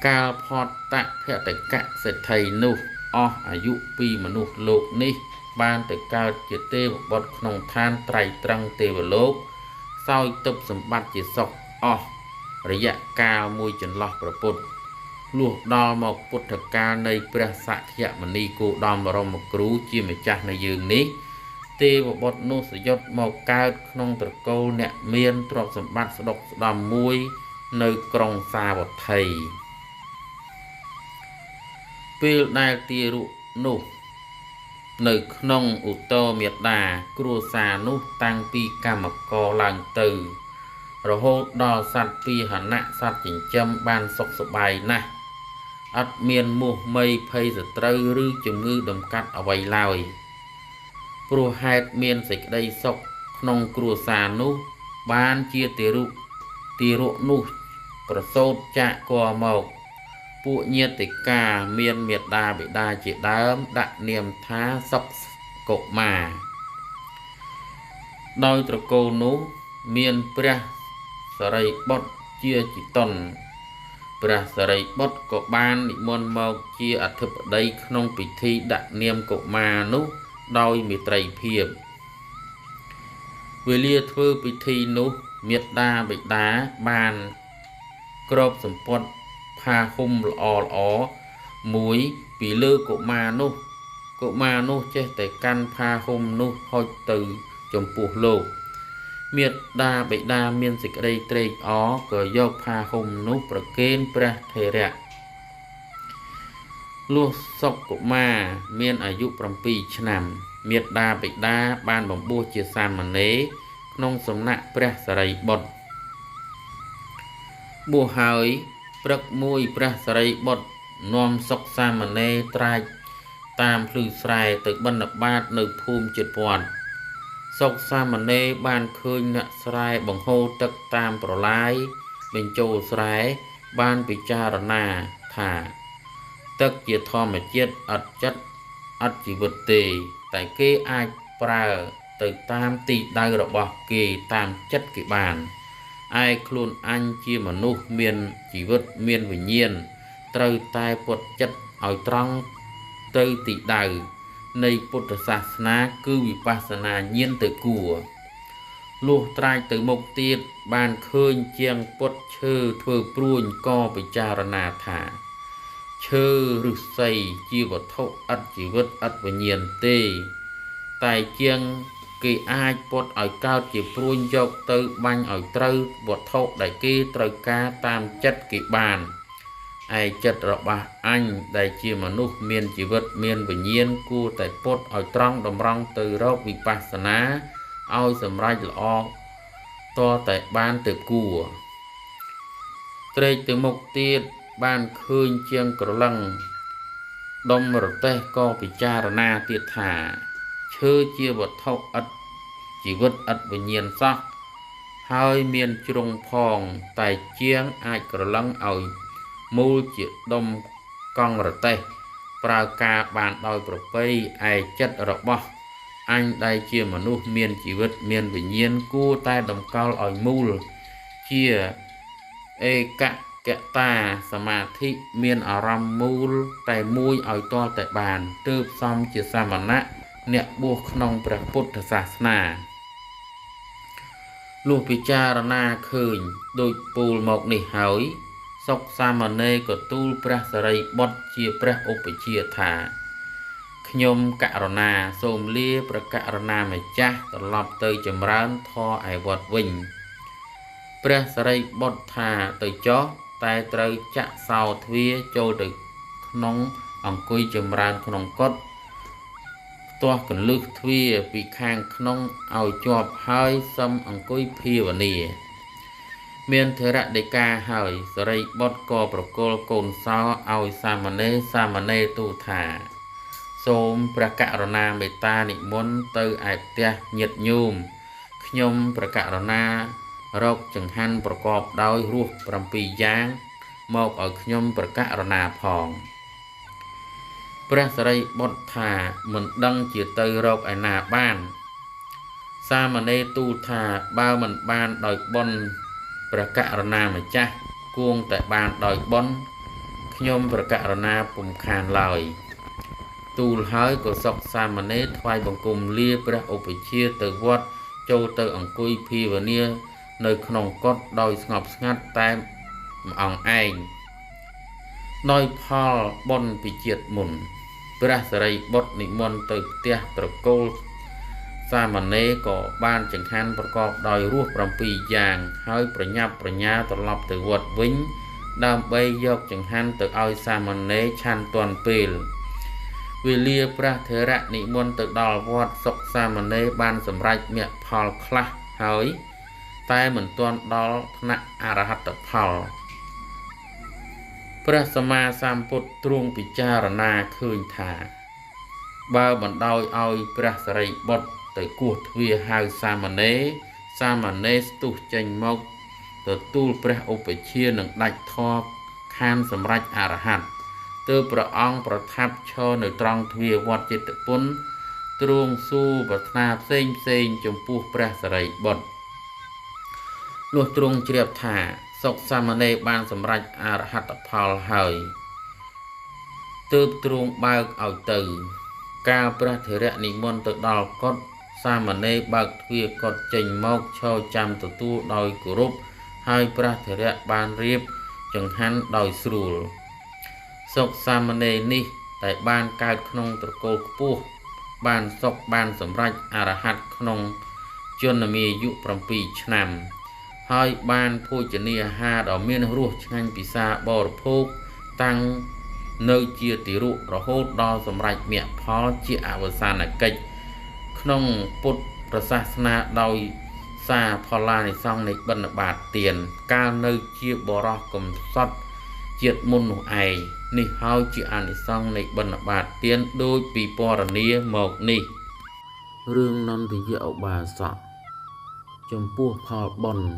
កាលផតភតិកៈសេដ្ឋីនោះអស់អាយុពីមនុស្សលោកនេះបានទៅកើតជាទេវបុត្រក្នុងឋានត្រៃត្រឹងទេវលោកសោយទិព្វសម្បត្តិជាសុខអស់រយៈកាលមួយចន្លោះប្រពុតលុះដល់មកពុទ្ធកាលនៃព្រះសក្យមុនីគោតមបរមគ្រូជាម្ចាស់នៃយើងនេះទេវបុត្រនោះសយុទ្ធមកកើតក្នុងត្រកូលអ្នកមានទ្រព្យសម្បត្តិស្ដុកស្ដំមួយនៅក្រុងសាវត្ថីពេលដែលទារកនោះនៅក្នុងឧត្តរមេដាគ្រួសារនោះតាំងពីកម្មករឡើងទៅរហូតដល់សត្វពាហនៈសត្វចិញ្ចឹមបានសុខសប្បាយណាស់អត់មានមោះមៃភ័យសត្រូវឬជំងឺដំកាត់អ្វីឡើយព្រោះហេតុមានសេចក្តីសុខក្នុងគ្រួសារនោះបានជាទារកនោះប្រសូតចាកគរមកពួកញាតិកាមានមេដាបិតាជាដើមដាក់នាមថាសុខកុមារដោយត្រកូលនោះមានព្រះសរិបុត្រជាជីតុនព្រះសរិបុត្រក៏បាននិមន្តមកជាអធិបតីក្នុងពិធីដាក់នាមកុមារនោះដោយមេត្រីភាពវេលាធ្វើពិធីនោះមេដាបិតាបានគ្របសម្ពត់ផាហុំល្អល្អមួយពីលើកុមារនោះកុមារនោះចេះតែកាន់ផាហុំនោះហុចទៅចំពោះលោកមេដាបិតាមានសេចក្តីត្រេកអរក៏យកផាហុំនោះប្រគេនព្រះថេរៈលុះសុខកុមារមានអាយុ7ឆ្នាំមេដាបិតាបានបំពោះជាសាមណេរក្នុងសំណាក់ព្រះសរិបុត្របួសហើយព្រឹកមួយព្រះសរិបុត្រនាំសុខសាមណេរត្រាចតាមភ្លឺស្រែទៅបិណ្ឌបាតនៅភូមិជិតវត្តសុខសាមណេរបានឃើញអ្នកស្រែបង្ហូរទឹកតាមប្រឡាយបញ្ចូលស្រែបានពិចារណាថាទឹកជាធម្មជាតិអត់ចិត្តអត់ជីវិតទេតែគេអាចប្រើទៅតាមទីដៅរបស់គេតាមចិត្តគេបានឯខ្លួនអញជាមនុស្សមានជីវិតមានវិញ្ញាណត្រូវតែពត់ចិត្តឲ្យត្រង់ទៅទីដៅនៃពុទ្ធសាសនាគឺវិបស្សនាញាណទៅគួរលុះត្រាចទៅមុខទៀតបានឃើញជាងពុតឈើធ្វើព្រួញក៏ពិចារណាថាឈើឫស្សីជាវត្ថុឥតជីវិតឥតវិញ្ញាណទេតែជាងគេអាចពត់ឲ្យកើតជាព្រួញយកទៅបាញ់ឲ្យត្រូវវត្ថុដែលគេត្រូវការតាមចិត្តគេបានឯចិត្តរបស់អញដែលជាមនុស្សមានជីវិតមានវិញ្ញាណគួរតែពត់ឲ្យត្រង់តម្រង់ទៅរកវិបស្សនាឲ្យសម្រេចល្អតតែបានទៅគួរត្រេកទៅមុខទៀតបានឃើញជាងក្រឡឹងដុំរទេះក៏ពិចារណាទៀតថាឈើជាវត្ថុឥតជីវិតឥតវិញ្ញាណសោះហើយមានជ្រុងផងតែជាងអាចក្រឡឹងឲ្យមូលជាដុំកង់រទេះប្រើការបានដោយប្រពៃឯចិត្តរបស់អញដែលជាមនុស្សមានជីវិតមានវិញ្ញាណគួរតែតម្កល់ឲ្យមូលជាឯកកតាសមាធិមានអារម្មណ៍មូលតែមួយឲ្យទាល់តែបានទើបសមជាសមណៈអ្នកបួសក្នុងព្រះពុទ្ធសាសនាលុះពិចារណាឃើញដូចពូលមកនេះហើយសុខសាមណេរក៏ទូលព្រះសរិបុត្រជាព្រះឧបជាថាខ្ញុំករុណាសូមលាព្រះករុណាម្ចាស់ត្រឡប់ទៅចម្រើនធម៌ឯវត្តវិញព្រះសរិបុត្រថាទៅចុះតែត្រូវចាក់សោទ្វារចូលទៅក្នុងអង្គុយចម្រើនក្នុងកុដិ ទាស់គន្លឹះទ្វារពីខាងក្នុងឲ្យជាប់ហើយសឹមអង្គុយភាវនាមានថេរដីកាហើយសារីបុត្រក៏ប្រគល់កូនសោឲ្យសាមណេរសាមណេរទូលថាសូមព្រះករុណាមេត្តានិមន្តទៅឯផ្ទះញាតិញោមខ្ញុំព្រះករុណារកចង្ហាន់ប្រកបដោយរស7យ៉ាងមកឲ្យខ្ញុំព្រះករុណាផងព្រះសារីបុត្រថាមិនដឹងជាទៅរកឯណាបានសាមណេរទូលថាបើមិនបានដោយបុណ្យព្រះករុណាម្ចាស់គួងតែបានដោយបុណ្យខ្ញុំព្រះករុណាពុំខានឡើយទូលហើយក៏សុកសាមណេរថ្វាយបង្គំលាព្រះឧបជាទៅវត្តចូលទៅអង្គុយភាវនានៅក្នុងកុដិដោយស្ងប់ស្ងាត់តែម្អង្គឯងដោយផលបុណ្យពីជាតិមុនព្រះសារីបុត្រនិមន្តទៅផ្ទះត្រកូលសាមណេរក៏បានចង្ហាន់ប្រកបដោយរស7យ៉ាងហើយប្រញាប់ប្រញាល់ត្រឡប់ទៅវត្តវិញដើម្បីយកចង្ហាន់ទៅឲ្យសាមណេរឆាន់ទាន់ពេលវេលាព្រះថេរៈនិមន្តទៅដល់វត្តសុកសាមណេរបានសម្រេចមគ្គផលខ្លះហើយតែមិនទាន់ដល់ថ្នាក់អរហត្តផលព្រះសម្មាសម្ពុទ្ធទ្រង់ពិចារណាឃើញថាបើបណ្ដោយឲ្យព្រះសារីបុត្រទៅគោះទ្វារហៅសាមណេរសាមណេរស្ទុះចេញមកទទួលព្រះឧបជានឹងដាច់ធម៌ខានសម្រេចអរហន្តទើបព្រះអង្គប្រថាប់ឈរនៅត្រង់ទ្វារវត្តចេតពុនទ្រង់សួរប្រាថ្នាផ្សេងផ្សេងចំពោះព្រះសារីបុត្រលុះទ្រង់ជ្រាបថាសុកសាមណេរបានសម្រេចអរហត្តផលហើយទើបទ្រង់បើកឲ្យទៅកាលព្រះថេរៈនិមន្តទៅដល់កុដិសាមណេរបើកទ្វារកុដិចេញមកឈរចាំទទួលដោយគោរពហើយព្រះថេរៈបានរៀបចង្ហាន់ដោយស្រួលសុកសាមណេរនេះតែបានកើតក្នុងត្រកូលខ្ពស់បានសុខបានសម្រេចអរហន្តក្នុងជនមាយុ7ឆ្នាំហើយបានភោជនីអាហារដ៏មានរសឆ្ងាញ់ពិសាបរិភោគតាំងនៅជាទារករហូតដល់សម្រេចមគ្គផលជាអវសានកិច្ចក្នុងពុទ្ធសាសនាដោយសារផល្លានិសង្សនៃបិណ្ឌបាតទានកាលនៅជាបរោះកំសត់ជាតិមុននោះឯងនេះហើយជាអានិសង្សនៃបិណ្ឌបាតទានដូចពីពរណីមកនេះរឿងនន្ទយឧបាសកចំពោះផលបុណ្យ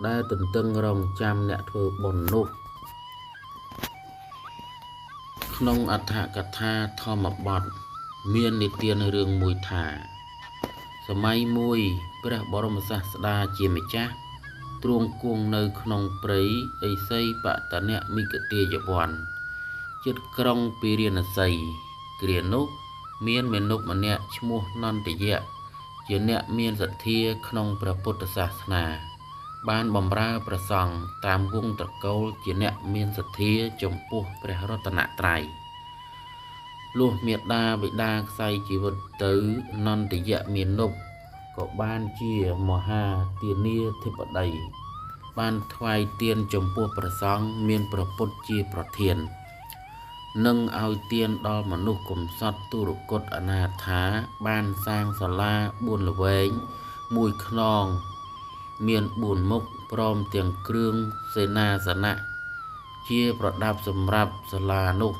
ដែលទន្ទឹងរង់ចាំអ្នកធ្វើបុណ្យនោះក្នុងអត្ថកថាធម្មបទមាននិទានរឿងមួយថាសម័យមួយព្រះបរមសាស្តាជាម្ចាស់ទ្រង់គង់នៅក្នុងព្រៃឥសីបតនមិកទាយវ័នជិតក្រុងពិរាណសីគ្រានោះមានមនុស្សម្នាក់ឈ្មោះនន្ទយៈជាអ្នកមានសទ្ធាក្នុងព្រះពុទ្ធសាសនាបានបម្រើព្រះសង្ឃតាមវង្សត្រកូលជាអ្នកមានសទ្ធាចំពោះព្រះរតនត្រ័យលុះមេដាបិតាខ្សែជីវិតទៅនន្ទយៈមាណពក៏បានជាមហាទានាធិបតីបានថ្វាយទានចំពោះព្រះសង្ឃមានព្រះពុទ្ធជាប្រធាននិងឲ្យទានដល់មនុស្សកំសត់ទុរគតអនាថាបានសាងសាលា4ល្វែងមួយខ្នងមាន4មុខព្រមទាំងគ្រឿងសេនាសនៈជាប្រដាប់សម្រាប់សាលានោះ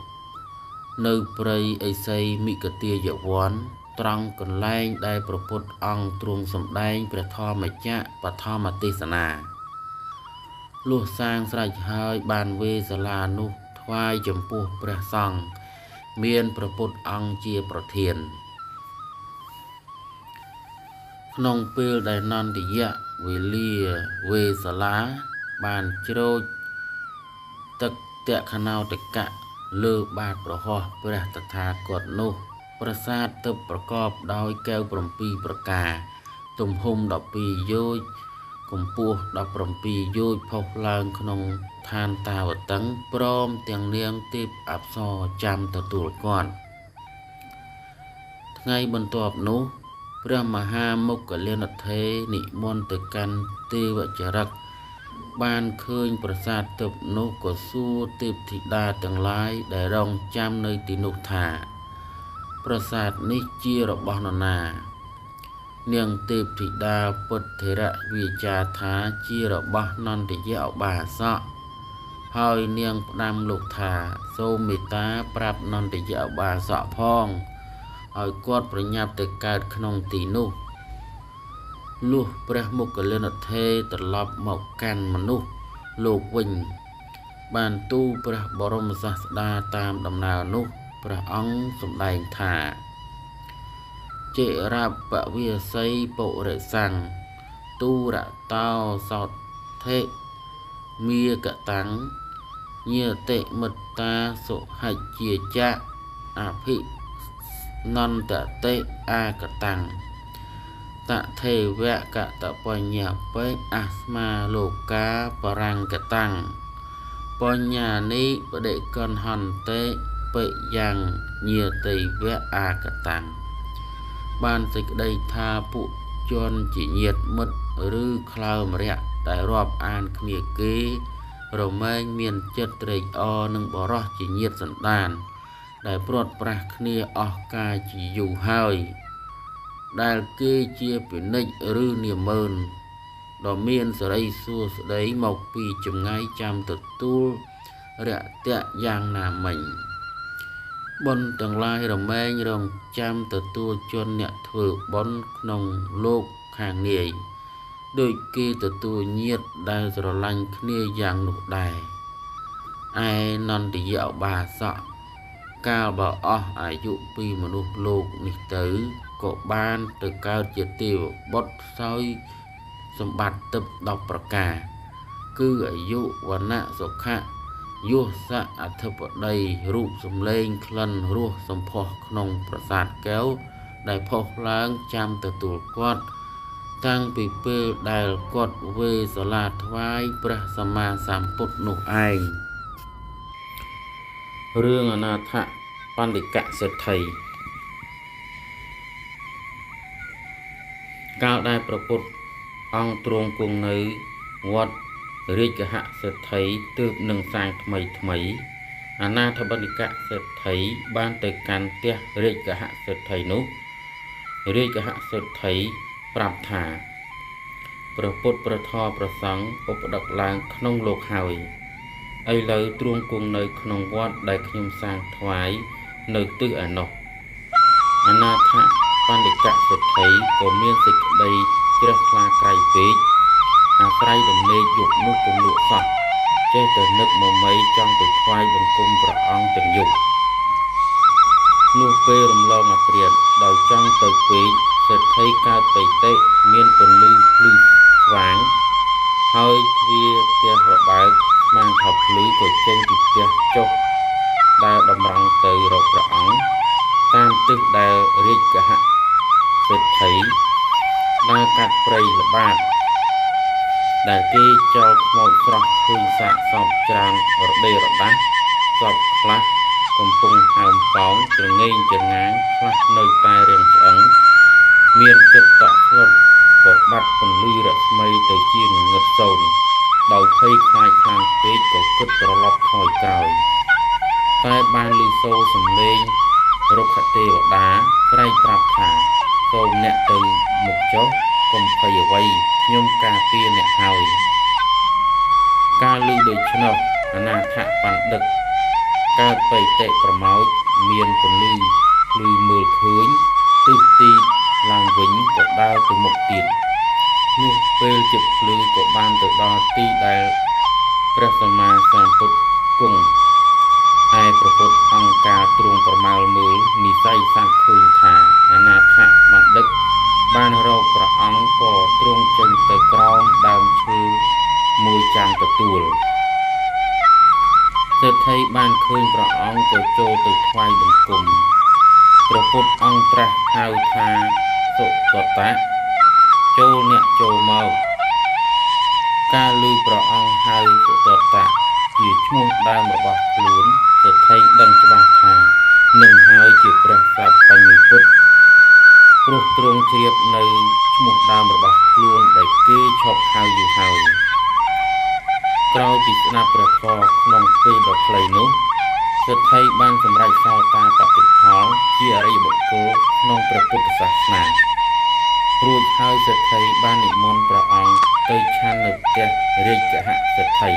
នៅព្រៃឥសីមិកទាយវ័នត្រង់កន្លែងដែលព្រះពុទ្ធអង្គទ្រង់សម្ដែងព្រះធម្មចក្របឋមទេសនាលុះសាងស្រេចហើយបានវេសាលានោះថ្វាយចំពោះព្រះសង្ឃមានព្រះពុទ្ធអង្គជាប្រធានក្នុងពេលដែលនន្ទយៈវេលាវេសាលាបានជ្រោចទឹកតក្ខណោតកៈលើបាតប្រហោះព្រះតថាគតនោះប្រាសាទទើបប្រកបដោយកែវ7ប្រការទំហំ12យោជន៍កម្ពស់17យោជន៍ផុសឡើងក្នុងឋានតាវតឹងព្រមទាំងនាងទេពអប្សរចាំទទួលគាត់ថ្ងៃបន្ទាប់នោះព្រះមហាមុគលានថេរនិមន្តទៅកាន់ទេវចរិកបានឃើញប្រាសាទទិព្វនោះក៏សួរទេពធីតាទាំងឡាយដែលរងចាំនៅទីនោះថា ប្រាសាទនេះជារបស់នរណានាងទេពធីតាពុទ្ធិរវាចាថាជារបស់នន្ទយៈឧបាសកហើយនាងផ្ដាំលោកថាសូមមេត្តាប្រាប់នន្ទយៈឧបាសកផងឲ្យគាត់ប្រញាប់ទៅកើតក្នុងទីនោះលុះព្រះមោគ្គលានថេរត្រឡប់មកកាន់មនុស្សលោកវិញបានទូលព្រះបរមសាស្តាតាមដំណើរនោះព្រះអង្គសម្ដែងថាចិរបវាសីពុរិសੰទូរតោសោធិមាកតាំងញាតិមិត្តាសុហិជាចៈអភិនន្តតិអាកតាំងតថេវកតបញ្ញបិអស្មាលោកាបរង្គតាំងបញ្ញានិបដិកណ្ហន្តិបិយ៉ាងញាតិវៈអាកតាំងបានសេចក្តីថាពួកជនជាញាតិមិត្តឬក្លើមរៈដែលរាប់អានគ្នាគេរមែងមានចិត្តត្រេកអរនឹងបរោះជាញាតិសន្តានដែលព្រាត់ប្រាសគ្នាអស់កាលជាយូរហើយដែលគេជាពិនិត្យឬនាម៉ឺនដ៏មានសិរីសួស្តីមកពីចម្ងាយចាំទទួលរយៈយ៉ាងណាមិញបុណ្យទាំងឡាយរមែងរងចាំទទួលជនអ្នកធ្វើបុណ្យក្នុងលោកខាងនាយដូចគេទទួលញាតិដែលស្រឡាញ់គ្នាយ៉ាងនោះដែរឯនន្ទយៈឧបាសកកាលបើអស់អាយុពីមនុស្សលោកនេះទៅក៏បានទៅកើតជាទេវបុត្រសោយសម្បត្តិទិព្វ10ប្រការគឺអាយុវណ្ណៈសុខៈយុសៈអធិបតីរូបសម្លេងក្លិនរសសម្ផស្សក្នុងប្រាសាទកែវដែលផុសឡើងចាំទទួលគាត់តាំងពីពេលដែលគាត់វេសាលាថ្វាយព្រះសម្មាសម្ពុទ្ធនោះឯងរឿងអនាថបណ្ឌិកសេដ្ឋីកាលដែលព្រះពុទ្ធអង្គទ្រង់គង់នៅវត្តរាជហសេដ្ឋីទើបនឹងសាងថ្មីថ្មីអនាថបណ្ឌិកសេដ្ឋីបានទៅកាន់ផ្ទះរាជហសេដ្ឋីនោះរាជហសេដ្ឋីប្រាប់ថាព្រះពុទ្ធព្រះធម៌ព្រះសង្ឃឧបដឹកឡើងក្នុងលោកហើយឥឡូវទ្រង់គង់នៅក្នុងវត្តដែលខ្ញុំសាងថ្វាយនៅទិសឯណោះអនាថបណ្ឌិកសេដ្ឋីក៏មានសេចក្តីជ្រះថ្លាក្រៃពេកអាស្រ័យដំណេកយប់នោះពុំលក់សោះចេះតែនឹកមមៃចង់ទៅថ្វាយបង្គំព្រះអង្គទាំងយប់នោះពេលរំលងអាត្រាដោយចង់ទៅពេកសេដ្ឋីកើតបិតិមានពន្លឺភ្លឺស្វាងហើយទ្វារផ្ទះរបើកស្មានថាភ្លឺក៏ចេញពីផ្ទះចុះដើរតម្រង់ទៅរកព្រះអង្គតាមទិសដែលរាជហសេដ្ឋីដើរកាត់ព្រៃល្បាតដែលគេចោលខ្មោចស្រស់ឃើញសាកសពច្រើនរដេរដាស់សពខ្លះកំពុងហើមប៉ោងច្រងេងច្រងាងខ្លះនៅតែរាងឆ្អឹងមានចិត្តតក់ស្លុតក៏បាត់ពន្លឺរស្មីទៅជាងងឹតសូន្យដោយភ័យខ្លាចខ្លាំងពេកក៏គិតត្រឡប់ថយក្រោយតែបានឮសូរសំឡេងរុក្ខទេវតាស្រែកប្រាប់ថាសូមអ្នកទៅមុខចុះកុំភ័យអ្វីខ្ញុំការពារអ្នកហើយការឮដូច្នោះអនាថបណ្ឌិតកើតបិតិប្រមោចមានពន្លឺភ្លឺមើលឃើញទិសទីឡើងវិញក៏ដើរទៅមុខទៀតនោះពេលជិតភ្លឺក៏បានទៅដល់ទីដែលព្រះសម្មាសម្ពុទ្ធគង់ឯព្រះពុទ្ធអង្គការទ្រង់ប្រមាលមើលនិស័យសត្វឃើញថាអនាថបណ្ឌិតបានរកព្រះអង្គក៏ទ្រង់ចេញទៅក្រោមដើមឈើមួយចាំទទួលសេដ្ឋីបានឃើញព្រះអង្គក៏ចូលទៅថ្វាយបង្គំព្រះពុទ្ធអង្គត្រាស់ហៅថាសុតតៈចូលអ្នកចូលមកការឮព្រះអង្គហៅសុតតៈជាឈ្មោះដើមរបស់ខ្លួនសេដ្ឋីដឹងច្បាស់ថានឹងហើយជាព្រះសបញ្ញពុទ្ធព្រោះទ្រង់ជ្រាបនៅឈ្មោះដើមរបស់ខ្លួនដែលគេឈប់ហៅយូរហើយក្រោយពីស្ដាប់ព្រះធម៌ក្នុងពេលដ៏ខ្លីនោះសេដ្ឋីបានសម្រេចសោតាបតិផលជាអរិយបុគ្ ហើយសេដ្ឋីបាននិមន្តព្រះអង្គទៅឆាន់នៅផ្ទះរាជគហសេដ្ឋី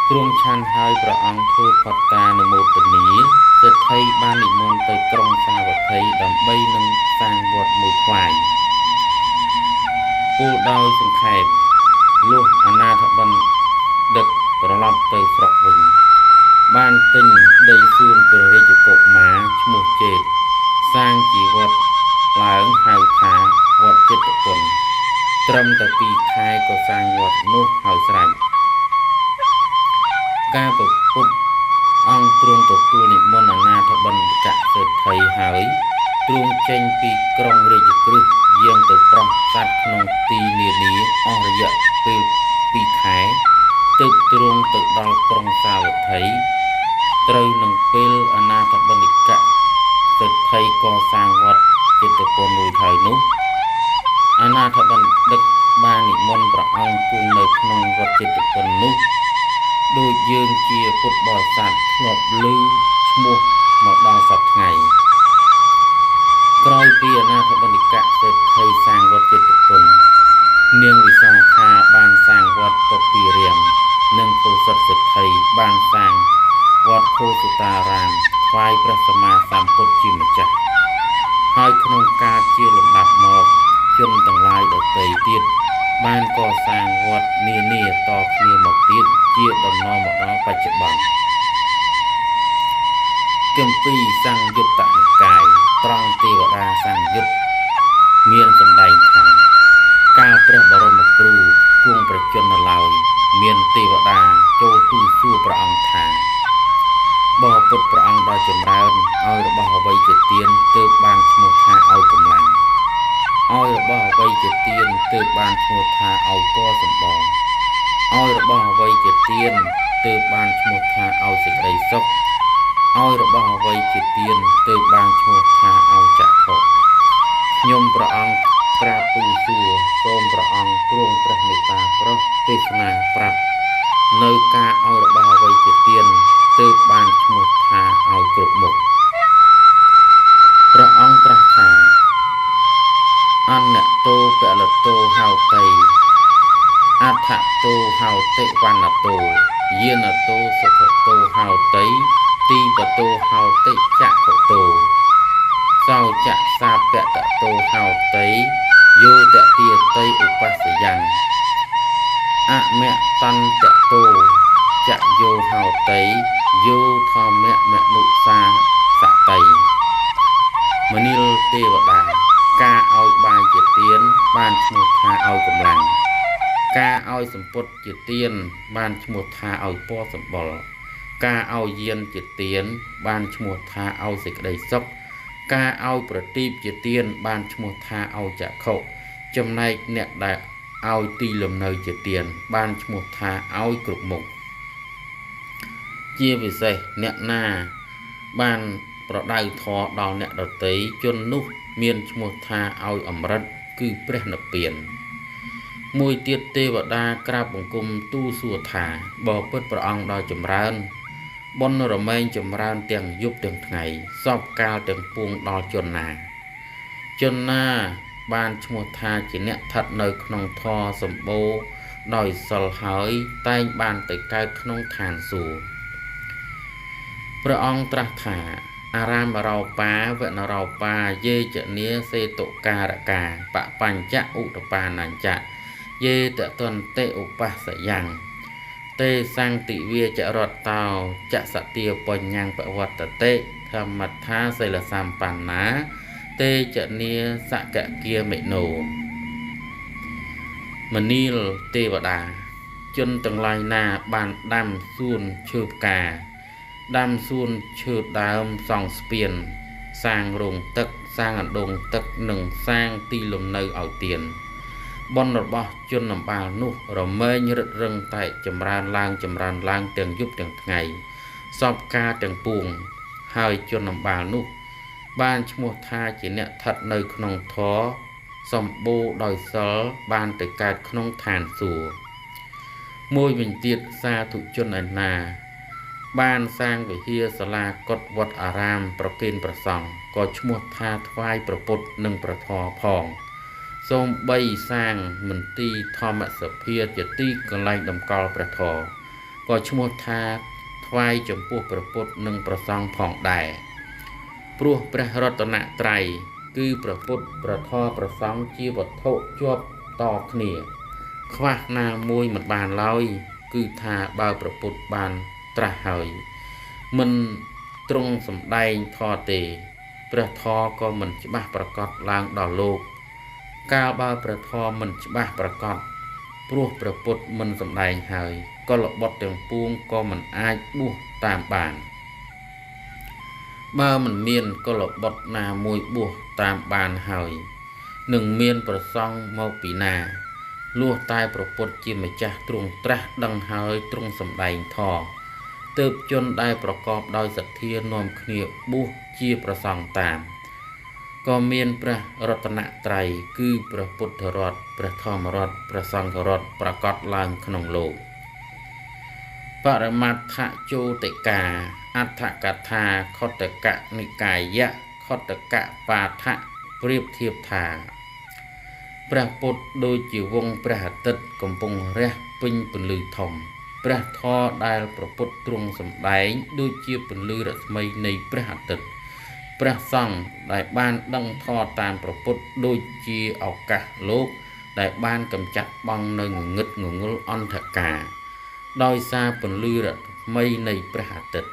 ទ្រង់ឆាន់ហើយព្រះអង្គធ្វើភត្តានុមោទនាសេដ្ឋីបាននិមន្តទៅក្រុងសាវត្ថីដើម្បីនឹងសាងវត្តមួយថ្វាយពោលដោយសង្ខេបលុះអនាថបណ្ឌិតត្រឡប់ទៅស្រុកវិញបានទិញដីសួនព្រះរាជកុមារឈ្មោះចេតសាងជាវត្តឡើងហៅថាវត្តចេតពុនត្រឹមតែ2ខែក៏សាងវត្តនោះហើយស្រេចការប្រពុតអង្គទ្រង់ទទួលនិមន្តអនាថបណ្ឌិកសេដ្ឋីហើយទ្រង់ចេញពីក្រុងរាជក្រឹសយាងទៅប្រោះសត្វក្នុងទីនានាអស់រយៈពេល2ខែទើបទ្រង់ទៅដល់ក្រុងសាវត្ថីត្រូវនឹងពេលអនាថបណ្ឌិកសេដ្ឋីកសាងវត្តចេតពុនរួចហើយនោះអនាថបណ្ឌិតបាននិមន្តព្រះអង្គគង់នៅក្នុងវត្តចេតពុននោះដូចយើងជាពុទ្ធបរិស័ទធ្លាប់ឮឈ្មោះមកដល់សព្វថ្ងៃក្រោយពីអនាថបណ្ឌិកសេដ្ឋីសាងវត្តចេតពុននាងវិសាខាបានសាងវត្តពពារាមនិងកោសិតសេដ្ឋីបានសាងវត្តខោសុតារាមថ្វាយព្រះសម្មាសម្ពុទ្ធជាម្ចាស់ហើយក្នុងកាលជាលំដាប់មកជនទាំងឡាយដទៃទៀតបានកសាងវត្តនានាតគ្នាមកទៀតជាដំណមកដល់បច្ចុប្បន្នគម្ពីរសង្យុត្តនិកាយត្រង់ទេវតាសង្យុត្តមានសម្ដែងថាកាលព្រះបរមគ្រូគង់ប្រជជននៅឡើយមានទេវតាចូលទូលសួរព្រះអង្គថាបបិទ្ធព្រះអង្គដ៏ចម្រើនឲ្យរបស់អ្វីជាទានទើបបានឈ្មោះថាឲ្យកម្លាំងឲ្យរបស់អ្វីជាទានទើបបានឈ្មោះថាឲ្យពណ៌សម្បល់ឲ្យរបស់អ្វីជាទានទើបបានឈ្មោះថាឲ្យសេចក្តីសុខឲ្យរបស់អ្វីជាទានទើបបានឈ្មោះថាឲ្យចក្ខុខ្ញុំព្រះអង្គក្រាបទូលសួរសូមព្រះអង្គទ្រង់ព្រះមេត្តាប្រោសទេសនាប្រាប់នៅការឲ្យរបស់អ្វីជាទានទើបបានឈ្មោះថាឲ្យគ្រប់មុខព្រះអង្គត្រាស់ថាអនតោពលតោហោតីអដ្ឋតោហោតិវណ្ណតោយានតោសុខតោហោតីទីបតោហោតិចក្ខុតោសោចៈសាពតតោហោតីយោតទាតីឧបស្សយ៉ាងអមតន្តតោចយោហោតីយោធម្មមនុសាសតីមនិលទេវតាការឲ្យបាយជាទានបានឈ្មោះថាឲ្យកម្លាំងការឲ្យសម្ពុតជាទានបានឈ្មោះថាឲ្យពណ៌សម្បុរការឲ្យយានជាទានបានឈ្មោះថាឲ្យសេចក្តីសុខការឲ្យប្រទីបជាទានបានឈ្មោះថាឲ្យចក្ខុចំណែកអ្នកដែលឲ្យទីលំនៅជាទានបានឈ្មោះថាឲ្យគ្រប់មុខជាពិសេសអ្នកណាបានប្រដៅធម៌ដល់អ្នកដទៃជននោះមានឈ្មោះថាឲ្យអម្រឹតគឺព្រះនិព្វានមួយទៀតទេវតាក្រាបបង្គំទូលសួរថាបបិទ្ធព្រះអង្គដ៏ចម្រើនបុណ្យរមែងចម្រើនទាំងយប់ទាំងថ្ងៃសពកាលទាំងពួងដល់ជនណាជនណាបានឈ្មោះថាជាអ្នកស្ថិតនៅក្នុងធម៌សម្បូរដោយសិលហើយតែងបានទៅកើតក្នុងឋានសួគ៌ព្រះអង្គត្រាស់ថាអារាមរោបាវនរោបាយេចនាសេតុការកាបបញ្ចឧតបានញ្ចៈយេតតន្តិឧបស្សយ៉ាងទេសង្ទិវាចរតោចសទាបញ្ញងបវត្តតិធម្មថាសិលសម្បណ្ណាទេចនាសកគាមិណោមនីលទេវតាជនទាំងឡាយណាបានដាំសួនឈើផ្កាដាំសួនឈើដើមសង់ស្ពានសាងរោងទឹកសាងអណ្ដូងទឹកនិងសាងទីលំនៅឲ្យទានបុណ្យរបស់ជនអំបាលនោះរមែងរឹតរឹងតែចម្រើនឡើងចម្រើនឡើងទាំងយប់ទាំងថ្ងៃសពកាលទាំងពួងហើយជនអំបាលនោះបានឈ្មោះថាជាអ្នកស្ថិតនៅក្នុងធម៌សម្បូរដោយសិលបានទៅកើតក្នុងឋានសួគ៌មួយវិញទៀតសាធុជនឯណា បានសាងវិហារសាលាកុដិវត្តអារាមប្រគេនព្រះសង្ឃក៏ឈ្មោះថាថ្វាយព្រះពុទ្ធនិងព្រះធម៌ផងសូម្បីសាងមន្ទីរធម្មសភាជាទីកន្លែងតម្កល់ព្រះធម៌ក៏ឈ្មោះថាថ្វាយចំពោះព្រះពុទ្ធនិងព្រះសង្ឃផងដែរព្រោះព្រះរតនត្រ័យគឺព្រះពុទ្ធព្រះធម៌ព្រះសង្ឃជាវត្ថុជាប់តគ្នាខ្វះណាមួយមិនបានឡើយគឺថាបើព្រះពុទ្ធបានត្រាស់ហើយមិនទ្រង់សម្ដែងធម៌ទេព្រះធម៌ក៏មិនច្បាស់ប្រកបឡើងដល់លោកកាលបើព្រះធម៌មិនច្បាស់ប្រកបព្រោះព្រះពុទ្ធមិនសម្ដែងហើយកុលបុត្រទាំងពួងក៏មិនអាចបួសតាមបានបើមិនមានកុលបុត្រណាមួយបួសតាមបានហើយនឹងមានប្រសង់មកពីណាលុះតែព្រះពុទ្ធជាម្ចាស់ទ្រង់ត្រាស់ដឹងហើយទ្រង់សម្ដែងធម៌ទើបជនដែលប្រកបដោយសទ្ធានាំគ្នាបួសជាប្រសង់តាមក៏មានព្រះរតនត្រ័យគឺព្រះពុទ្ធរតន៍ព្រះធម្មរតន៍ព្រះសង្ឃរតន៍ប្រកាសឡើងក្នុងលោកបរមត្ថជោតិកាអដ្ឋកថាខុទ្ទកនិកាយៈខុទ្ទកបាថៈប្រៀបធៀបថាព្រះពុទ្ធដូចជាវង្សព្រះអាទិត្យកំពុងរះពេញពន្លឺធំព្រះធម៌ដែលព្រះពុទ្ធទ្រង់សម្ដែងដូចជាពន្លឺរស្មីនៃព្រះអាទិត្យព្រះសង្ឃដែលបានដឹងធម៌តាមព្រះពុទ្ធដូចជាឱកាសលោកដែលបានកម្ចាត់បង់នៅងងឹតងងុលអន្ធការដោយសារពន្លឺរស្មីនៃព្រះអាទិត្យ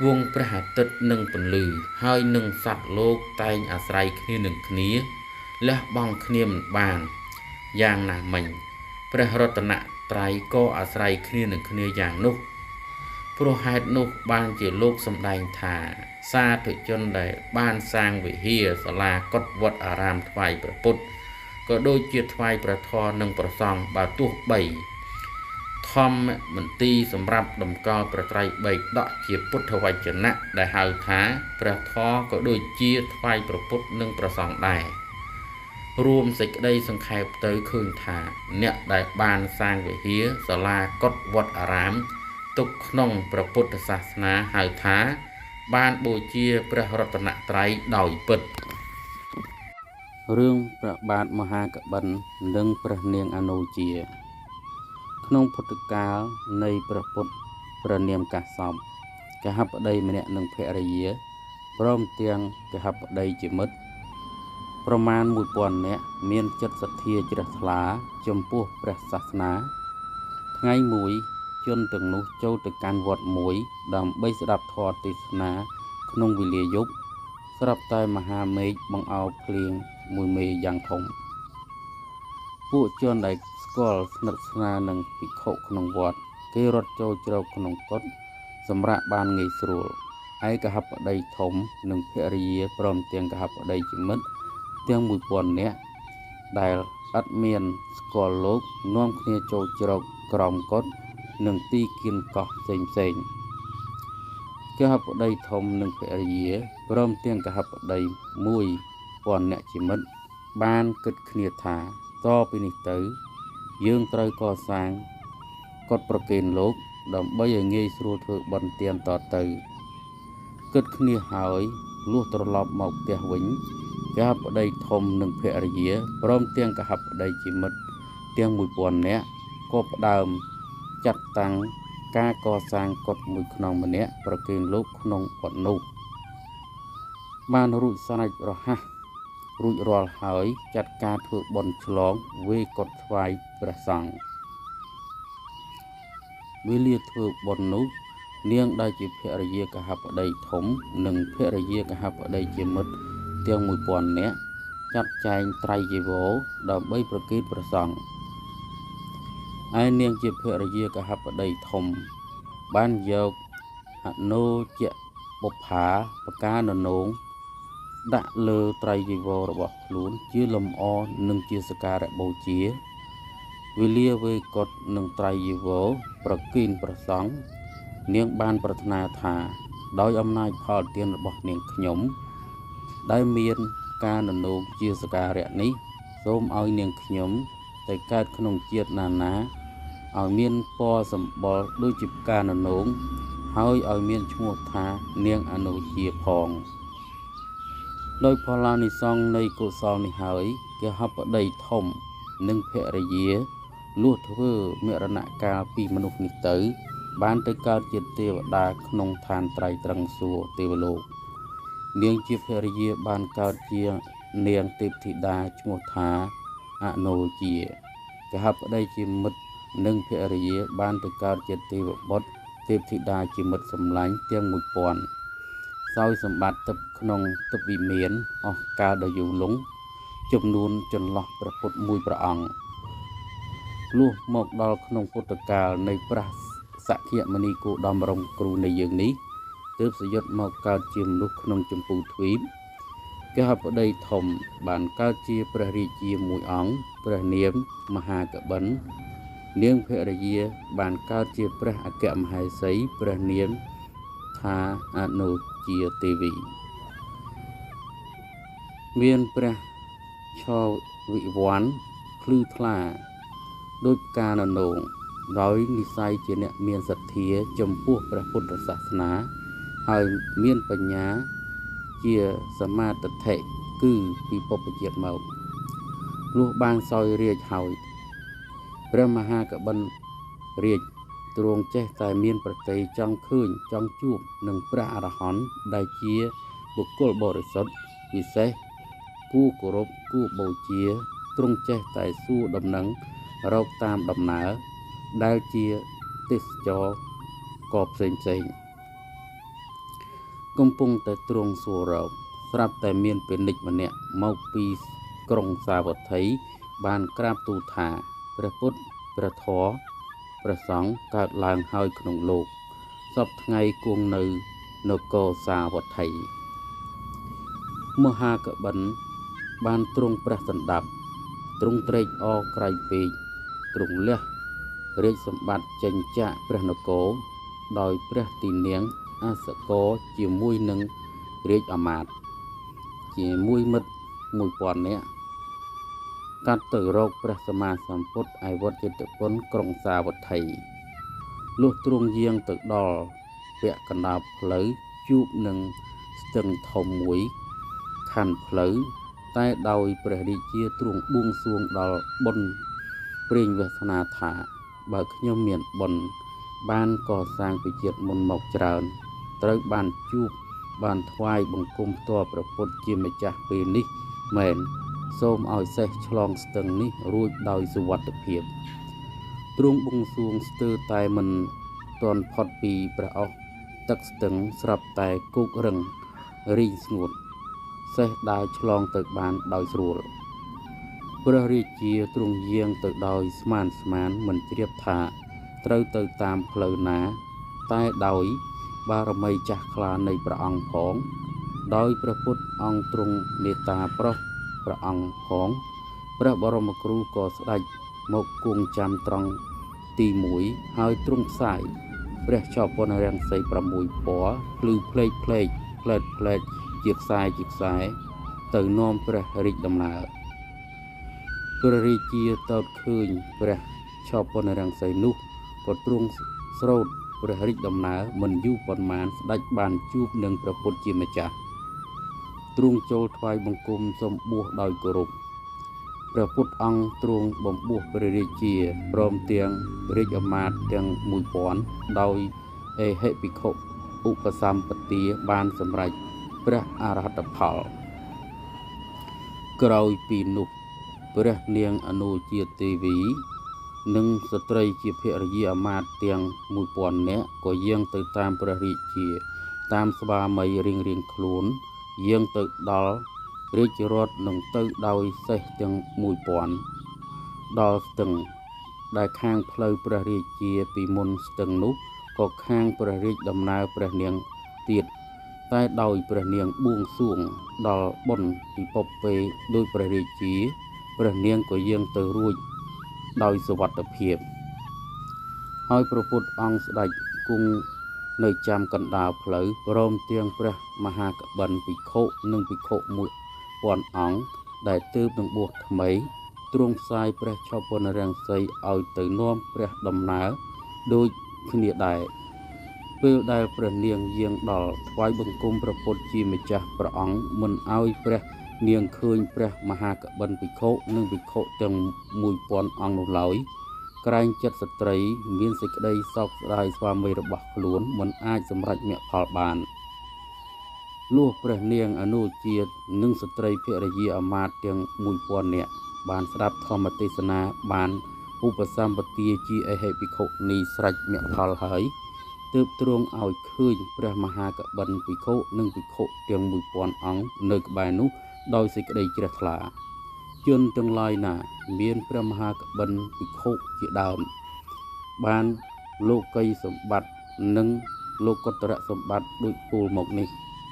វង្សព្រះអាទិត្យនឹងពន្លឺហើយនឹងសត្វលោកតែងអាស្រ័យគ្នានឹងគ្នាលះបង់គ្នាមិនបានយ៉ាងណាមិញព្រះរតនត្រ័យក៏អាស្រ័យគ្នានឹងគ្នាយ៉ាងនោះព្រោះហេតុនោះបានជាលោកសម្ដែងថាសាធុជនដែលបានសាងវិហារសាលាកុដិវត្តអារាមថ្វាយព្រះពុទ្ធក៏ដូចជាថ្វាយព្រះធម៌និងព្រះសង្ឃបើទោះបីធម្មមន្ទីរសម្រាប់តម្កល់ព្រះត្រៃបិដកជាពុទ្ធវចនៈដែលហៅថាព្រះធម៌ក៏ដូចជាថ្វាយព្រះពុទ្ធនិងព្រះសង្ឃដែររួមសេចក្តីសង្ខេបទៅឃើញថាអ្នកដែលបានសាងវិហារសាលាកុដិវត្តអារាមទុកក្នុងព្រះពុទ្ធសាសនាហៅថាបានបូជាព្រះរតនត្រ័យដោយពិតរឿងព្រះបាទមហាកបិននិងព្រះនាងអនុជាក្នុងពុទ្ធកាលនៃព្រះពុទ្ធព្រះនាមកាសពកហបតីម្នាក់និងភរិយាព្រមទាំងកហបតីជាមិត្តប្រមាណ1000នាក់មានចិត្តសទ្ធាជ្រះថ្លាចំពោះព្រះសាសនាថ្ងៃមួយជនទាំងនោះចូលទៅកាន់វត្តមួយដើម្បីស្ដាប់ធម៌ទេសនាក្នុងវេលាយប់ស្រាប់តែមហាមេឃបង្អោរភ្លៀងមួយមេយ៉ាងធំពួកជនដែលស្គាល់ស្និទ្ធស្នាលនឹងភិក្ខុក្នុងវត្តគេរត់ចូលជ្រកក្នុងកុដិសម្រាប់បានងាយស្រួលឯកហបតីធំនិងភរិយាព្រមទាំងកហបតីជាមិត្តទាំង1000នាក់ដែលឥតមានស្គាល់លោកនាំគ្នាចូលជ្រកក្រោមកុដិនិងទីគៀនកោះផ្សេងផ្សេងកហបតីធំនិងភរិយាព្រមទាំងកហបតី1000នាក់ជាមិត្តបានគិតគ្នាថាតពីនេះទៅយើងត្រូវកសាងកុដិប្រគេនលោកដើម្បីឲ្យងាយស្រួលធ្វើបុណ្យទានតទៅគិតគ្នាហើយលុះត្រឡប់មកផ្ទះវិញកហបតីធំនិងភរិយាព្រមទាំងកហបតីជាមិត្តទាំង1000នាក់ក៏ផ្ដើមចាត់តាំងការកសាងកុដិមួយខ្នងម្នាក់ប្រគេនលោកក្នុងវត្តនោះបានរួចស្រេចរហ័សរួចរាល់ហើយចាត់ការធ្វើបុណ្យឆ្លងវេកុដិថ្វាយព្រះសង្ឃវេលាធ្វើបុណ្យនោះនាងដែលជាភរិយាកហបតីធំនិងភរិយាកហបតីជាមិត្តទាំង1000នាក់ចាត់ចែងត្រៃចីវរដើម្បីប្រគេនព្រះសង្ឃឯនាងជាភរិយាកហបតីធំបានយកអនុជបុប្ផាផ្កាននងដាក់លើត្រៃចីវររបស់ខ្លួនជាលម្អនិងជាសក្ការៈបូជាវេលាវេកុដនិងត្រៃចីវរប្រគេនព្រះសង្ឃនាងបានប្រាថ្នាថាដោយអំណាចផលទានរបស់នាងខ្ញុំដែលមានការននោងជាសក្ការៈនេះសូមឲ្យនាងខ្ញុំតែកើតក្នុងជាតិណាណាឲ្យមានពណ៌សម្បុរដូចជាផ្កាននោង ហើយឲ្យមានឈ្មោះថានាងអនុជាផងដោយផលានិសង្សនៃកុសលនេះហើយគេហបតីធំនិងភរិយាលុះធ្វើមរណកាលពីមនុស្សនេះទៅបានទៅកើតជាទេវតាក្នុងឋានត្រៃត្រឹងសួគ៌ទេវលោកនាងជាភរិយាបានកើតជានាងទេពធីតាឈ្មោះថាអនុជាគេហបតីជាមិត្តនិងភរិយាបានទៅកើតជាទេវបុត្រទេពធីតាជាមិត្តសម្លាញ់ទាំង1000សោយសម្បត្តិទឹកក្នុងទឹកវិមានអស់កាលដ៏យូរលង់ចំនួនចន្លោះព្រះពុទ្ធមួយព្រះអង្គលុះមកដល់ក្នុងពុទ្ធកាលនៃព្រះសក្យមុនីគោតមរមគ្រូនៃយើងនេះទើបសយុទ្ធមកកើតជាមនុស្សក្នុងចម្ពូទ្វីបគេហបតីធំបានកើតជាព្រះរាជាមួយអង្គព្រះនាមមហាកបិននាងភរិយាបានកើតជាព្រះអគ្គមហេសីព្រះនាមថាអនុជាទេវីមានព្រះឆវិវ័នភ្លឺថ្លាដោយផ្កាននងដោយនិស័យជាអ្នកមានសទ្ធាចំពោះព្រះពុទ្ធសាសនាហើយមានបញ្ញាជាសមាទិដ្ឋិគឺពីបុព្វជាតិមកលុះបានសោយរាជហើយព្រះមហាកបិនរាជទ្រង់ចេះតែមានប្រតិយចង់ឃើញចង់ជួបនឹងព្រះអរហន្តដែលជាបុគ្គលបរិសុទ្ធពិសេសគួរគោរពគួរបូជាទ្រង់ចេះតែសួរដំណឹងរកតាមដំណើរដែលជាទេសចរក៏ផ្សេងផ្សេងកំពុងតែទ្រង់សួររកស្រាប់តែមានពាណិជ្ជម្នាក់មកពីក្រុងសាវត្ថីបានក្រាបទូលថាព្រះពុទ្ធព្រះធម៌ព្រះសង្ឃកើតឡើងហើយក្នុងលោកសព្វថ្ងៃគង់នៅនគរសាវត្ថីមហាកបិនបានទ្រង់ព្រះសន្តាប់ទ្រង់ត្រេកអរក្រៃពេកទ្រង់លះរាជសម្បត្តិចេញចាកព្រះនគរដោយព្រះទីនាងអសកលជាមួយនឹងរាជអាមាត្យជាមួយមិត្ត1000នាក់កាត់ទៅរកព្រះសម្មាសម្ពុទ្ធឯវត្តជេតពនក្រុងសាវត្ថីលុះទ្រង់យាងទៅដល់ពាក់កណ្ដាលផ្លូវជួបនឹងស្ទឹងធំមួយខណ្ឌផ្លូវតែដោយព្រះរាជាទ្រង់បួងសួងដល់បុណ្យព្រេងវាសនាថាបើខ្ញុំមានបុណ្យបានកសាងពីជាតិមុនមកច្រើនត្រូវបានជួបបានថ្វាយបង្គំផ្ទាល់ព្រះពុទ្ធជាម្ចាស់ពេលនេះមែនសូមឲ្យសេះឆ្លងស្ទឹងនេះរួចដោយសុវត្ថិភាពទ្រង់បួងសួងស្ទើរតែមិនទាន់ផុតពីព្រះអស់ទឹកស្ទឹងស្រាប់តែគោករឹងរីងស្ងួតសេះដើរឆ្លងទៅបានដោយស្រួលព្រះរាជាទ្រង់យាងទៅដោយស្មានស្មានមិនជ្រាបថាត្រូវទៅតាមផ្លូវណាតែដោយបារមីចាស់ខ្លានៃព្រះអង្គផងដោយព្រះពុទ្ធអង្គទ្រង់មេត្តាប្រោសព្រះអង្គផងព្រះបរមគ្រូក៏ស្ដេចមកគង់ចាំត្រង់ទី1ហើយទ្រង់ផ្សាយព្រះចពន្ធរាំងសី6ពណ៌ភ្លឺផ្លេកផ្លេកផ្លែតផ្លែតជាខ្សែជាខ្សែទៅនាំព្រះរាជដំណើរព្រះរាជាតតឃើញព្រះឆពន្ធរាំងសីនោះក៏ទ្រង់ស្រោតព្រះរាជដំណើរមិនយូរប៉ុន្មានស្ដេចបានជួបនឹងព្រះពុទ្ធជាម្ចាស់ទ្រង់ចូលថ្វាយបង្គំសូមបួសដោយគោរពព្រះពុទ្ធអង្គទ្រង់បំបួសព្រះរាជាព្រមទាំងរាជអាមាត្យទាំង1000ដោយអេហិភិក្ខុឧបសម្បទាបានសម្រេចព្រះអរហត្តផលក្រោយពីនោះព្រះនាងអនុជាទេវីនិងស្ត្រីជាភរិយាអាមាត្យទាំង1000នាក់ក៏យាងទៅតាមព្រះរាជាតាមស្វាមីរៀងៗខ្លួនយាងទៅដល់រាជរដ្ឋនឹងទៅដោយសេះទាំង1000ដល់ស្ទឹងដែលខាងផ្លូវព្រះរាជាពីមុនស្ទឹងនោះក៏ខាងព្រះរាជដំណើរព្រះនាងទៀតតែដោយព្រះនាងបួងសួងដល់បុណ្យពីពពេដោយព្រះរាជាព្រះនាងក៏យាងទៅរួចដោយសុវត្ថិភាពហើយព្រះពុទ្ធអង្គស្ដេចគង់នៅចាំកណ្ដាលផ្លូវព្រមទាំងព្រះមហាកបិនភិក្ខុនិងភិក្ខុ1000អង្គដែលទើបនឹងបួសថ្មីទ្រង់ផ្សាយព្រះឆពន្ធរាំងសីឲ្យទៅនាំព្រះដំណើរដូចគ្នាដែរ ពេលដែលព្រះនាងយាងដល់ថ្វាយបង្គំព្រះពុទ្ធជាម្ចាស់ព្រះអង្គមិនឲ្យព្រះនាងឃើញព្រះមហាកបិនភិក្ខុនិងភិក្ខុទាំង1000អង្គនោះឡើយក្រែងចិត្តស្ត្រីមានសេចក្តីសោកស្ដាយស្វាមីរបស់ខ្លួនមិនអាចសម្រេចមគ្គផលបានលុះព្រះនាងអនុជាតិនិងស្ត្រីភរិយាអាមាត្យទាំង1000នាក់បានស្ដាប់ធម្មទេសនាបានឧបសម្បទាជាអហិភិក្ខុនីស្រេចមគ្គផលហើយទើបទ្រង់ឲ្យឃើញព្រះមហាកបិនភិក្ខុនិងភិក្ខុទាំង1000អង្គនៅក្បែរនោះដោយសេចក្តីជ្រះថ្លាជនទាំងឡាយណាមានព្រះមហាកបិនភិក្ខុជាដើមបានលោកីយសម្បត្តិនិងលោកុត្តរសម្បត្តិដូចពូលមកនេះ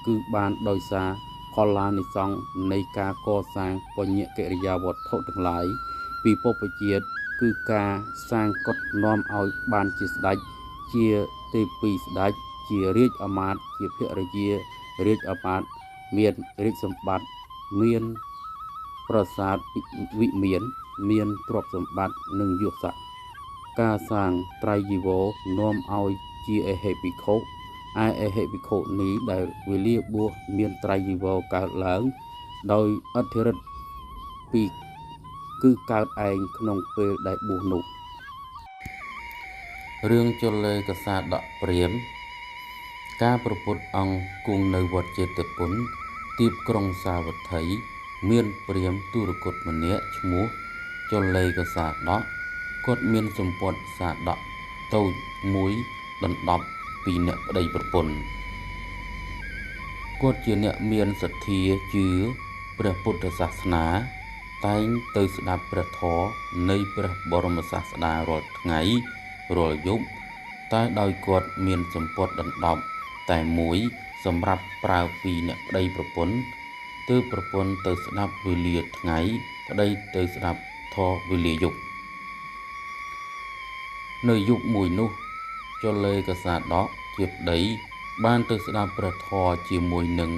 គឺបានដោយសារផលលានិសង្សនៃការកសាងបញ្ញកិរិយាវត្ថុទាំងឡាយពីពុព្វជាតិគឺការសាងកុដិនាំឲ្យបានជាស្ដេចជាទេពីស្ដេចជារាជអាមាត្យជាភរិយារាជអាមាត្យមានរាជសម្បត្តិមានប្រាសាទវិមានមានទ្រព្យសម្បត្តិនិងយសស័ក្តិការសាងត្រៃជីវរនាំឲ្យជាអហិភិក្ខុឯអហិភិក្ខុនេះដែលវេលាបួសមានត្រៃជីវរកើតឡើងដោយអធិរិទ្ធពីគឺកើតឯងក្នុងពេលដែលបួសនោះរឿងជលេកសាដកព្រាមការប្រពុតអង្គគង់នៅវត្តចេតពុនទីបក្រុងសាវត្ថីមានព្រាមទុរគតម្នាក់ឈ្មោះជលេកសាដកគាត់មានសម្ពត់សាដកតូចមួយដណ្ដប់ពីអ្នកប្តីប្រពន្ធគាត់ជាអ្នកមានសទ្ធាជឿព្រះពុទ្ធសាសនាតែងទៅស្ដាប់ព្រះធម៌នៃព្រះបរមសាស្តារាល់ថ្ងៃរាល់យប់តែដោយគាត់មានសម្ពត់ដណ្ដប់តែមួយសម្រាប់ប្រើពីអ្នកប្តីប្រពន្ធទើបប្រពន្ធទៅស្ដាប់វេលាថ្ងៃប្តីទៅស្ដាប់ធម៌វេលាយប់នៅយប់មួយនោះជលេកសាដកជាប្តីបានទៅស្ដាប់ព្រះធម៌ជាមួយនឹង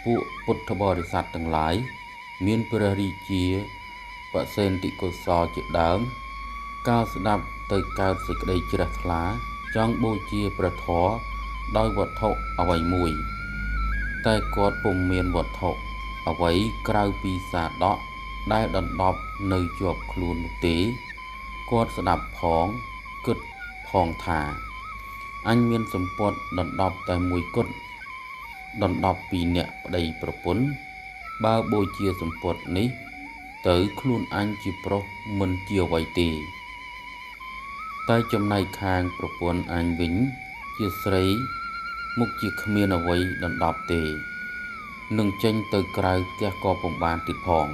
ពួកពុទ្ធបរិស័ទទាំងឡាយមានព្រះរាជាបសេនតិកុសលជាដើមកាលស្ដាប់ទៅកើតសេចក្តីជ្រះថ្លាចង់បូជាព្រះធម៌ដោយវត្ថុអ្វីមួយតែគាត់ពុំមានវត្ថុអ្វីក្រៅពីសាដកដែលដណ្ដប់នៅជាប់ខ្លួននោះទេគាត់ស្ដាប់ផងគិតផងថាអញមានសម្ពត់ដណ្ដប់តែមួយគត់ដណ្ដប់ពីអ្នកប្តីប្រពន្ធបើបូជាសម្ពត់នេះទៅខ្លួនអញជាប្រុសមិនជាអ្វីទេតែចំណែកខាងប្រពន្ធអញវិញជាស្រីមុខជាគ្មានអ្វីដណ្ដប់ទេនឹងចេញទៅក្រៅផ្ទះក៏ពុំបានទៀតផង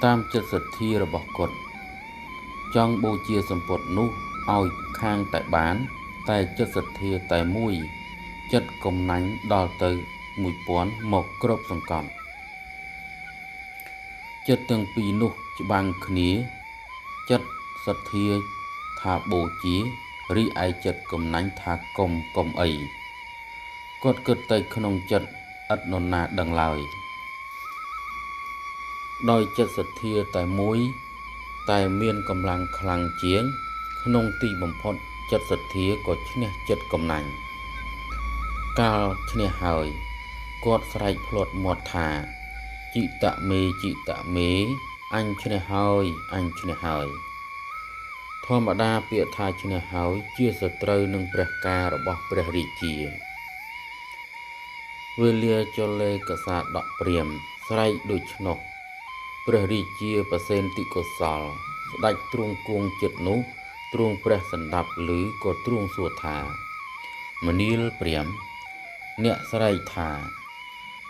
តាមចិត្តសទ្ធារបស់គាត់ចង់បូជាសម្ពត់នោះឲ្យខាងតែបានតែចិត្តសទ្ធាតែមួយចិត្តកំណាញ់ដល់ទៅ1000មកគ្របសង្កត់ចិត្តទាំងពីរនោះច្បាំងគ្នាចិត្តសទ្ធាថាបូជារីឯចិត្តកំណាញ់ថាកុំអីគាត់គិតតែក្នុងចិត្តឥតនរណាដឹងឡើយដោយចិត្តសទ្ធាតែមួយតែមានកម្លាំងខ្លាំងជាងក្នុងទីបំផុតចិត្តសទ្ធាក៏ឈ្នះចិត្តកំណាញ់កាលឈ្នះហើយគាត់ស្រែកភ្លាត់មាត់ថាជីតមេជីតមេអញឈ្នះហើយអញឈ្នះហើយធម្មតាពាក្យថាឈ្នះហើយជាសត្រូវនឹងព្រះការរបស់ព្រះរាជាវេលាជលេកសាដកព្រាមស្រែកដូច្នោះព្រះរាជាបសេនតិកុសលស្ដេចទ្រង់គង់ចិត្តនោះទ្រង់ព្រះសន្តាប់ឮក៏ទ្រង់សួរថាមនាលព្រាមអ្នកស្រែកថា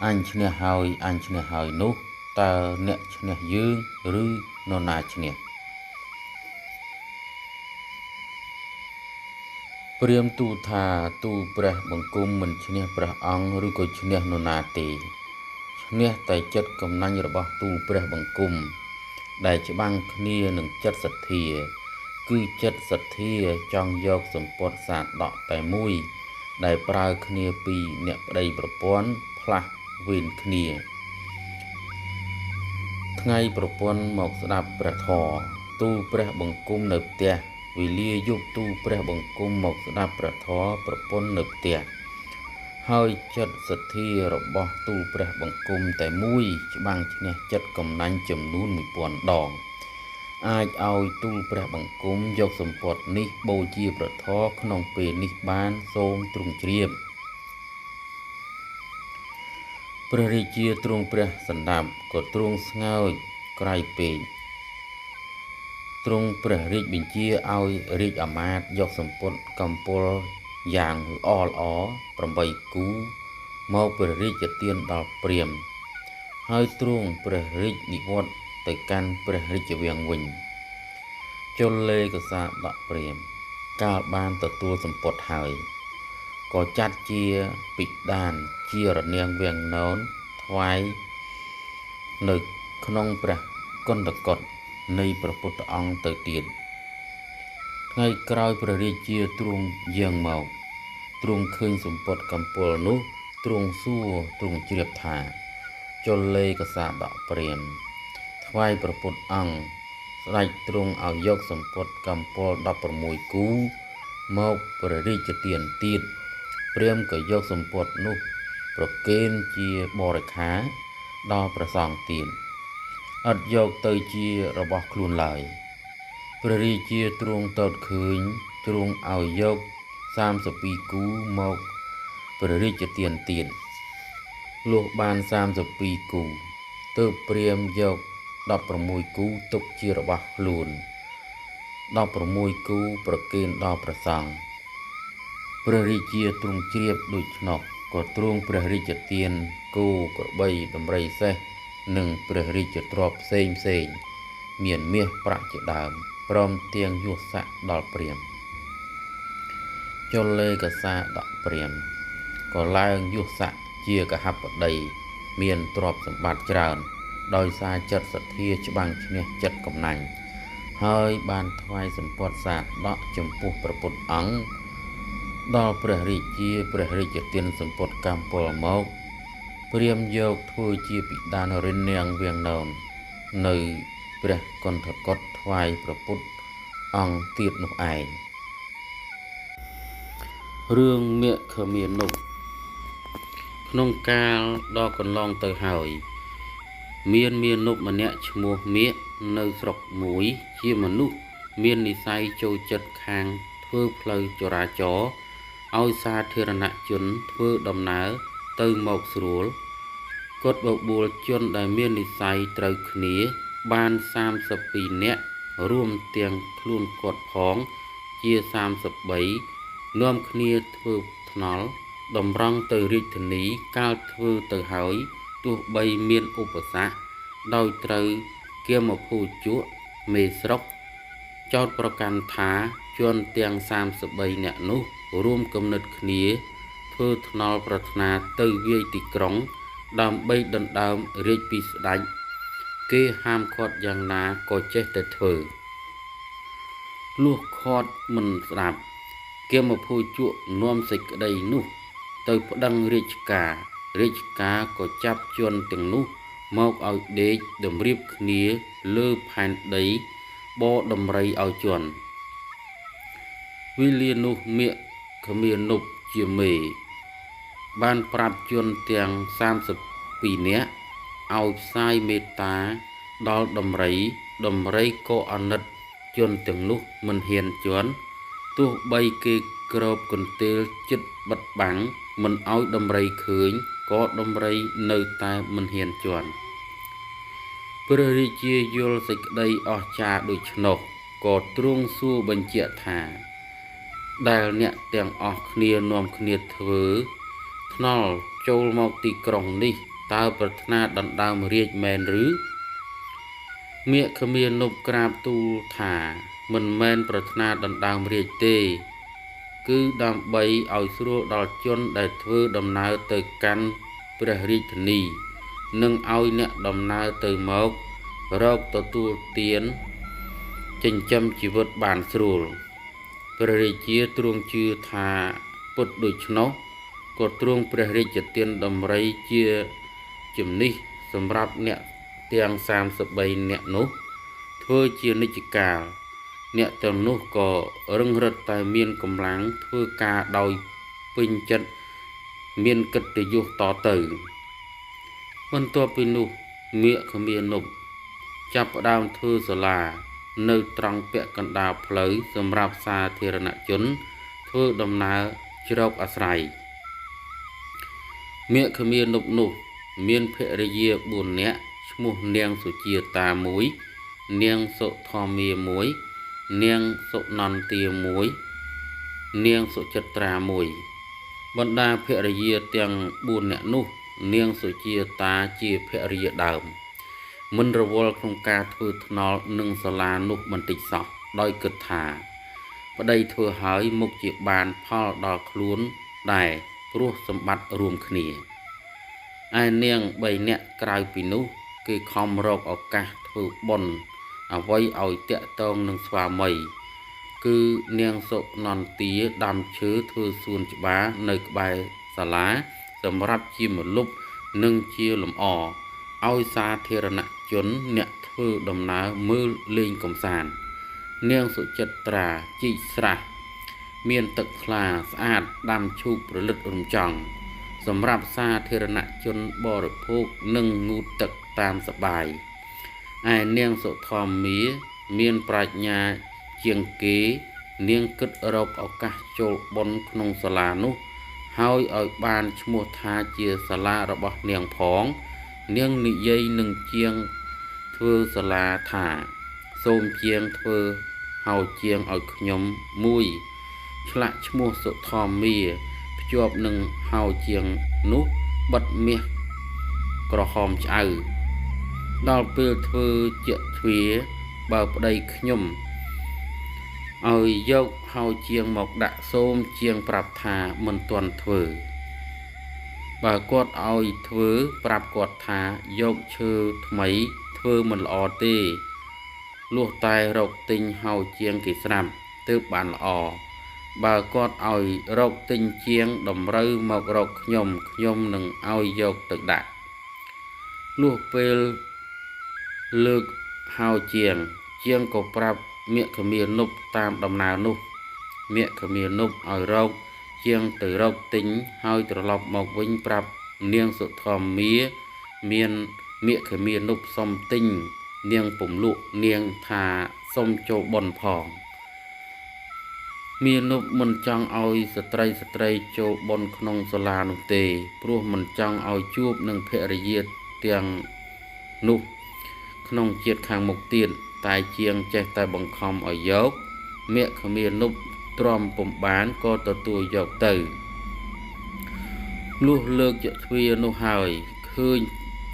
អញឈ្នះហើយអញឈ្នះហើយនោះតើអ្នកឈ្នះយើងឬនរណាឈ្នះព្រាមទូលថាទូលព្រះបង្គំមិនឈ្នះព្រះអង្គឬក៏ឈ្នះនរណាទេឈ្នះតែចិត្តកំណាញ់របស់ទូលព្រះបង្គំដែលច្បាំងគ្នានឹងចិត្តសទ្ធាគឺចិត្តសទ្ធាចង់យកសម្ពត់សាដកតែមួយដែលប្រើគ្នាពីអ្នកប្តីប្រពន្ធផ្លាស់វេនគ្នាថ្ងៃប្រពន្ធមកស្ដាប់ព្រះធម៌ទូលព្រះបង្គំនៅផ្ទះ វេលាយប់ទូលព្រះបង្គំមកស្ដាប់ព្រះធម៌ប្រពន្ធនៅផ្ទះហើយចិត្តសទ្ធារបស់ទូលព្រះបង្គំតែមួយច្បាំងឈ្នះចិត្តកំណាញ់ចំនួន1000ដងអាចឲ្យទូលព្រះបង្គំយកសម្ពត់នេះបូជាព្រះធម៌ក្នុងពេលនេះបានសូមទ្រង់ជ្រាបព្រះរាជាទ្រង់ព្រះសន្តាប់ក៏ទ្រង់ស្ងើចក្រៃពេកទ្រង់ព្រះរាជបញ្ជាឲ្យរាជអាមាត្យយកសម្ពត់កំពលយ៉ាងល្អល្អ8គូមកព្រះរាជទានដល់ព្រាហ្មណ៍ហើយទ្រង់ព្រះរាជនិវត្តន៍ទៅកាន់ព្រះរាជវាំងវិញជលេកសាដកព្រាហ្មណ៍កាលបានទទួលសម្ពត់ហើយក៏ចាត់ជាពិដានជារនាងវាំងននថ្វាយនៅក្នុងព្រះកុន្ធកុដនៃព្រះពុទ្ធអង្គទៅទៀតថ្ងៃក្រោយព្រះរាជាទ្រង់យាងមកទ្រង់ឃើញសម្ពត់កំពលនោះទ្រង់សួរទ្រង់ជ្រាបថាជលេកសាដកព្រាហ្មណ៍ថ្វាយព្រះពុទ្ធអង្គស្ដេចទ្រង់ឲ្យយកសម្ពត់កំពល16គូមកព្រះរាជទានទៀតព្រាហ្មណ៍ក៏យកសម្ពត់នោះប្រគេនជាបរិខាដល់ព្រះសង្ឃទៀតអត់យកទៅជារបស់ខ្លួនឡើយព្រះរាជាទ្រង់ទតឃើញទ្រង់ឲ្យយក32គូមកព្រះរាជទានទៀតលុះបាន32គូទើបព្រាហ្មណ៍យក16គូទុកជារបស់ខ្លួន16គូប្រគេនដល់ព្រះសង្ឃព្រះរាជាទ្រង់ជ្រាបដូច្នោះក៏ទ្រង់ព្រះរាជទានគោក្របីដំរីសេះនិងព្រះរាជទ្រព្យផ្សេងផ្សេងមានមាសប្រាក់ជាដើមព្រមទាំងយស័កដល់ព្រាហ្មណ៍ជលេកសាដកព្រាហ្មណ៍ក៏ឡើងយស័កជាកហបតីមានទ្រព្យសម្បត្តិច្រើនដោយសារចិត្តសទ្ធាច្បាំងឈ្នះចិត្តកំណាញ់ហើយបានថ្វាយសម្ពត់សាដកចំពោះព្រះពុទ្ធអង្គដល់ព្រះរាជាព្រះរាជទានសម្ពត់កម្ពលមកព្រាហ្មណ៍យកធ្វើជាពិដានរិននាងវាំងនននៅព្រះកន្ធកុដថ្វាយព្រះពុទ្ធអង្គទៀតនោះឯងរឿងមគ្គមានុក្នុងកាលដ៏កន្លងទៅហើយមានមានុម្នាក់ឈ្មោះមាឃនៅស្រុកមួយជាមនុស្សមាននិស័យចូលចិត្តខាងធ្វើផ្លូវចរាចរណ៍ឲ្យសាធារណជនធ្វើដំណើរទៅមកស្រួលគាត់បបួលជនដែលមាននិស័យត្រូវគ្នាបាន32នាក់រួមទាំងខ្លួនគាត់ផងជា33នាំគ្នាធ្វើថ្នល់តម្រង់ទៅរាជធានីកាលធ្វើទៅហើយទោះបីមានឧបសគ្គដោយត្រូវគាមភូជក់មេស្រុកចោទប្រកាន់ថាជនទាំង33នាក់នោះរួមគំនិតគ្នាធ្វើថ្នល់ប្រាថ្នាទៅវាយទីក្រុងដើម្បីដណ្ដើមរាជពីស្ដេចគេហាមឃាត់យ៉ាងណាក៏ចេះតែធ្វើលុះឃាត់មិនស្ដាប់គាមភូជក់នាំសេចក្តីនោះទៅប្តឹងរាជការរាជការក៏ចាប់ជនទាំងនោះមកឲ្យដេកតម្រៀបគ្នាលើផែនដីបរដំរីឲ្យជនវេលានោះមាឃគ្មាននុបជាមេបានប្រាប់ជនទាំង32នាក់ឲ្យផ្សាយមេត្តាដល់ដំរីដំរីក៏អាណិតជនទាំងនោះមិនហ៊ានជន់ទោះបីគេគ្របកន្ទេលចិត្តបិទបាំងមិនឲ្យដំរីឃើញក៏ដំរីនៅតែមិនហ៊ានជន់ព្រះរាជាយល់សេចក្តីអស្ចារ្យដូច្នោះក៏ទ្រង់សួរបញ្ជាក់ថាដែលអ្នកទាំងអស់គ្នានាំគ្នាធ្វើថ្នល់ចូលមកទីក្រុងនេះតើប្រាថ្នាដណ្ដើមរាជមែនឬមាឃគ្មាននុបក្រាបទូលថាមិនមែនប្រាថ្នាដណ្ដើមរាជទេគឺដើម្បីឲ្យស្រួលដល់ជនដែលធ្វើដំណើរទៅកាន់ព្រះរាជធានីនិងឲ្យអ្នកដំណើរទៅមករកទទួលទានចិញ្ចឹមជីវិតបានស្រួលព្រះរាជាទ្រង់ជឿថាពុទ្ធដូច្នោះក៏ទ្រង់ព្រះរាជទានដំរីជាជំនិះសម្រាប់អ្នកទាំង33នាក់នោះធ្វើជានិច្ចកាល អ្នកទាំងនោះក៏រឹងរិតតែមានកម្លាំងធ្វើការដោយពេញចិត្តមានកិត្តិយសតទៅបន្ទាប់ពីនោះមាគមានប់ចាប់ផ្ដើមធ្វើសាលានៅត្រង់ពាក់កណ្ដាលផ្លូវសម្រាប់សាធារណជនធ្វើដំណើរជ្រកអាស្រ័យមាគមានប់នោះមានភរិយា4នាក់ឈ្មោះនាងសុជាតា1នាងសុធម្មា1នាងសុនន្ទា1នាងសុចិត្រា1បណ្ដាភរិយាទាំង4នាក់នោះនាងសុជាតាជាភរិយាដើមមិនរវល់ក្នុងការធ្វើថ្នល់នឹងសាលានោះបន្តិចសោះដោយគិតថាប្តីធ្វើហើយមុខជាបានផលដល់ខ្លួនដែរព្រោះសម្បត្តិរួមគ្នាឯនាង3នាក់ក្រៅពីនោះគេខំរកឱកាសធ្វើបុណ្យអ្វីឲ្យតាក់ទងនឹងស្វាមីគឺនាងសុនន្ទាដាំឈើធ្វើសួនច្បារនៅក្បែរសាលាសម្រាប់ជាម្លប់និងជាលម្អឲ្យសាធារណជនអ្នកធ្វើដំណើរមើលលេងកម្សាន្តនាងសុចិត្រាជីកស្រះមានទឹកថ្លាស្អាតដាំឈូកប្រលិតរំចង់សម្រាប់សាធារណជនបរិភោគនិងងូតទឹកតាមសបាយឯនាងសុធម្មាមានប្រាជ្ញាជាងគេនាងគិតរកឱកាសចូលបុណ្យក្នុងសាលានោះហើយឲ្យបានឈ្មោះថាជាសាលារបស់នាងផងនាងនិយាយនឹងជាងធ្វើសាលាថាសូមជាងធ្វើហើយជាងឲ្យខ្ញុំមួយឆ្លាក់ឈ្មោះសុធម្មាភ្ជាប់នឹងហើយជាងនោះបិទមាសក្រហមឆ្អៅដល់ពេលធ្វើជាទ្វាបើប្តីខ្ញុំឲ្យយកហើយជាងមកដាក់សូមជាងប្រាប់ថាមិនទាន់ធ្វើបើគាត់ឲ្យធ្វើប្រាប់គាត់ថាយកឈើថ្មីធ្វើមិនល្អទេលុះតែរកទិញហើយជាងគេស្រាប់ទើបបានល្អបើគាត់ឲ្យរកទិញជាងតម្រូវមករកខ្ញុំខ្ញុំនឹងឲ្យយកទៅដាក់លុះពេលលើកហើយជាងជាងក៏ប្រាប់មាគមានប់តាមដំណើរនោះមាគមានប់ឲ្យរកជាងទៅរកទិញហើយត្រឡប់មកវិញប្រាប់នាងសុធម្មាមានមាគមានប់សុំទិញនាងពុំលក់នាងថាសុំចូលបុណ្យផងមានប់មិនចង់ឲ្យស្ត្រីចូលបុណ្យក្នុងសាលានោះទេព្រោះមិនចង់ឲ្យជួបនឹងភរិយាទាំងនោះក្នុងជាតិខាងមុខទៀតតែជាងចេះតែបង្ខំឲ្យយកមាគមានប់ទ្រាំពុំបានក៏ទទួលយកទៅលុះលើកជាទ្វានោះហើយឃើញ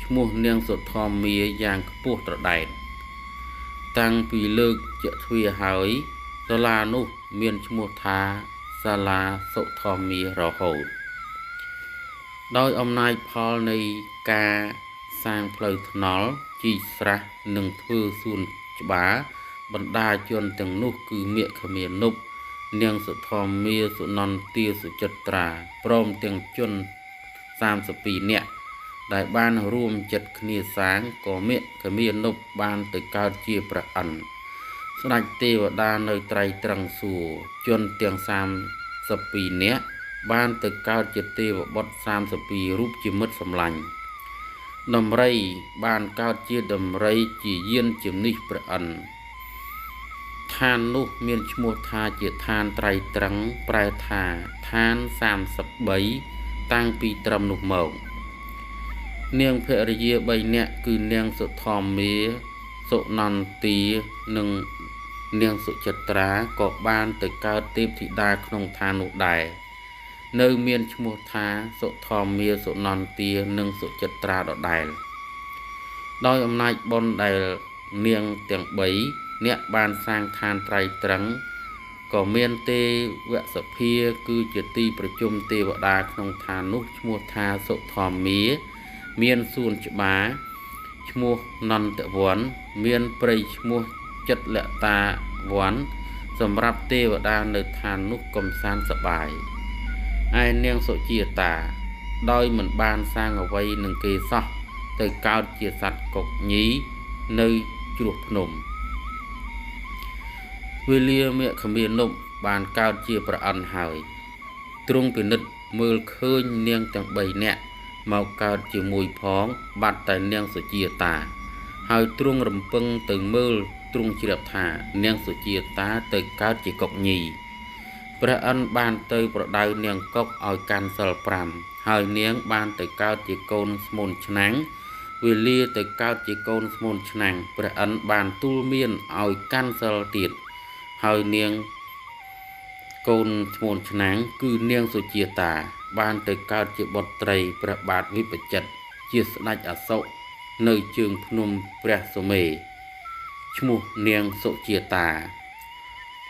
ឈ្មោះនាងសុធម្មាយ៉ាងខ្ពស់ត្រដែតតាំងពីលើកជាទ្វាហើយសាលានោះមានឈ្មោះថាសាលាសុធម្មារហូតដោយអំណាចផលនៃការសាងផ្លូវថ្នល់ជីកស្រះនិងធ្វើសួនច្បារបណ្ដាជនទាំងនោះគឺមាគមានប់នាងសុធម្មាសុនន្ទាសុចិត្រាព្រមទាំងជន32នាក់ដែលបានរួមចិត្តគ្នាសាងក៏មាគមានប់បានទៅកើតជាព្រះឥន្ទស្ដេចទេវតានៅត្រៃត្រឹងសួគ៌ជនទាំង32នាក់បានទៅកើតជាទេវបុត្រ32រូបជាមិត្តសម្លាញ់ដំរីបានកើតជាដំរីជាយានជំនិះព្រះឥន្ទឋាននោះមានឈ្មោះថាជាឋានត្រៃត្រឹងប្រែថាឋាន33តាំងពីត្រឹមនោះមកនាងភរិយា3នាក់គឺនាងសុធម្មាសុនន្ទានិងនាងសុចិត្រាក៏បានទៅកើតទេពធីតាក្នុងឋាននោះដែរនៅមានឈ្មោះថាសុធម្មាសុនន្ទានិងសុចិត្រាដដែលដោយអំណាចបុណ្យដែលនាងទាំង3អ្នកបានសាងឋានត្រៃត្រឹងក៏មានទេវសភាគឺជាទីប្រជុំទេវតាក្នុងឋាននោះឈ្មោះថាសុធម្មាមានសួនច្បារឈ្មោះនន្ទវ័នមានព្រៃឈ្មោះចិត្តលតាវ័នសម្រាប់ទេវតានៅឋាននោះកំសាន្តសប្បាយឯនាងសុជាតាដោយមិនបានសាងអ្វីនឹងគេសោះទៅកើតជាសត្វកុកញីនៅជ្រោះភ្នំ វេលាមគ្គមាណពបានកើតជាព្រះឥន្ទហើយទ្រង់ពិនិត្យមើលឃើញនាងទាំង3នាក់មកកើតជាមួយផងបាត់តែនាងសុជាតាហើយទ្រង់រំពឹងទៅមើលទ្រង់ជ្រាបថានាងសុជាតាទៅកើតជាកុកញីព្រះឥន្ទបានទៅប្រដៅនាងកុកឲ្យកាន់សិល5ហើយនាងបានទៅកើតជាកូនស្មូនឆ្នាំងវេលាទៅកើតជាកូនស្មូនឆ្នាំងព្រះឥន្ទបានទូលមានឲ្យកាន់សិលទៀតហើយនាងកូនស្មូនឆ្នាំងគឺនាងសុជាតាបានទៅកើតជាបុត្រីព្រះបាទវិបជិតជាស្ដេចអសុនៅជើងភ្នំព្រះសុមេឈ្មោះនាងសុជាតា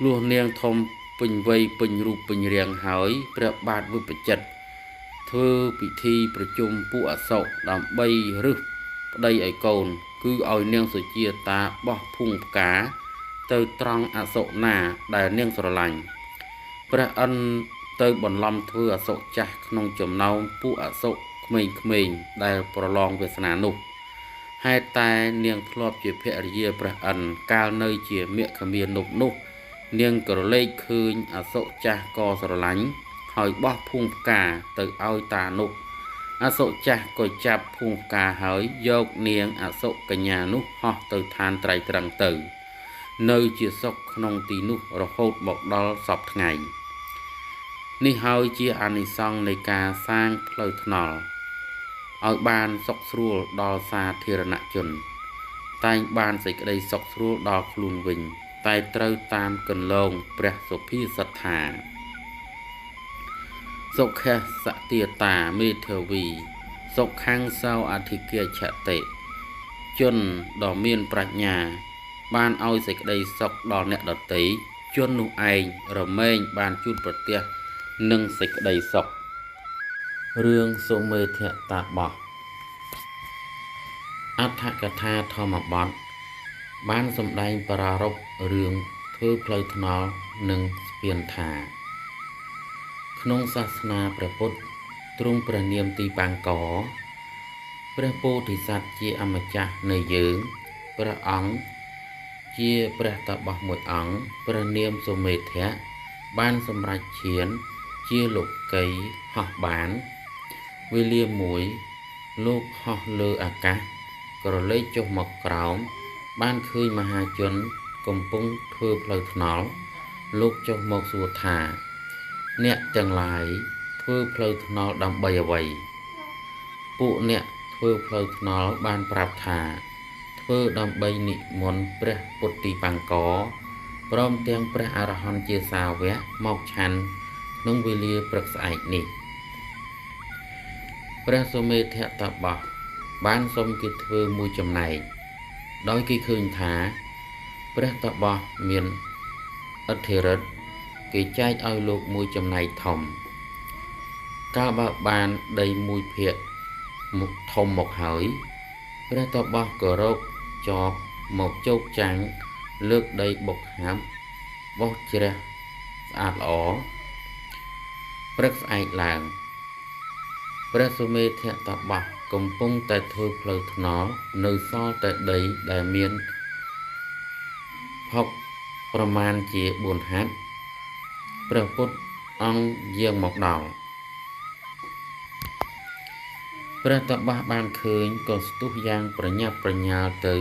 លុះនាងធំពេញវ័យពេញរូបពេញរាងហើយព្រះបាទវិបជិតធ្វើពិធីប្រជុំពួកអសុដើម្បីរឹសប្តីឲ្យកូនគឺឲ្យនាងសុជាតាបោះភួងផ្កាទៅត្រង់អសុណាដែលនាងស្រឡាញ់ព្រះឥន្ទទៅបន្លំធ្វើអសុចាស់ក្នុងចំណោមពួកអសុក្មេងៗដែលប្រឡងវាសនានោះហេតុតែនាងធ្លាប់ជាភរិយាព្រះឥន្ទកាលនៅជាមគ្គមាណពនោះនាងក្រឡេកឃើញអសុចាស់ក៏ស្រឡាញ់ហើយបោះភួងផ្កាទៅឲ្យតានោះអសុចាស់ក៏ចាប់ភួងផ្កាហើយយកនាងអសុកញ្ញានោះហោះទៅឋានត្រៃត្រឹងទៅនៅជាសុខក្នុងទីនោះរហូតមកដល់សព្វថ្ងៃនេះហើយជាអានិសង្សនៃការសាងផ្លូវថ្នល់ឲ្យបានសុខស្រួលដល់សាធារណជនតែងបានសេចក្តីសុខស្រួលដល់ខ្លួនវិញតែត្រូវតាមកន្លងព្រះសុភាសិដ្ឋាសុខសតិតាមេធាវីសុខੰសោអធិគាឆតិជនដ៏មានប្រាជ្ញាបានឲ្យសេចក្តីសុខដល់អ្នកដទៃជននោះឯងរមែងបានជួបប្រទះនឹងសេចក្តីសុខរឿងសុមេធតាបោះអត្ថកថាធម្មបទបានសម្ដែងប្រារព្ធរឿងធ្វើផ្លូវថ្នល់និងស្ពានថាក្នុងសាសនាព្រះពុទ្ធទ្រង់ព្រះនាមទីបាងកព្រះពោធិសត្វជាអម្ចាស់នៃយើងព្រះអង្គជាព្រះតាបោះមួយអង្គព្រះនាមសុមេធៈបានសម្រេចឈានជាលោកីហោះបានវេលាមួយលោកហោះលើអាកាសក្រឡេកចុះមកក្រោមបានឃើញមហាជនកំពុងធ្វើផ្លូវថ្នល់លោកចុះមកសួរថាអ្នកទាំងឡាយធ្វើផ្លូវថ្នល់ដើម្បីអ្វីពួកអ្នកធ្វើផ្លូវថ្នល់បានប្រាប់ថាធ្វើដើម្បីនិមន្តព្រះពុទ្ធទីបាងកព្រមទាំងព្រះអរហន្តជាសាវកមកឆាន់ក្នុងវេលាព្រឹកស្អែកនេះព្រះសុមេធតបោះបានសុំគេធ្វើមួយចំណែកដោយគេឃើញថាព្រះតបោះមានឥទ្ធិឫទ្ធិគេចែកឲ្យលោកមួយចំណែកធំកាលបើបានដីមួយភាគមុខធំមកហើយព្រះតបោះក៏រកចបមកជោគចាំងលើកដីបុកហាប់បោះជ្រះស្អាតល្អព្រឹកស្អែកឡើងព្រះសុមេធតបោះកំពុងតែធ្វើផ្លូវថ្នល់នៅសល់តែដីដែលមានផុកប្រមាណជា4ហត្ថព្រះពុទ្ធអង្គយាងមកដល់ព្រះតបោះបានឃើញក៏ស្ទុះយ៉ាងប្រញាប់ប្រញាល់ទៅ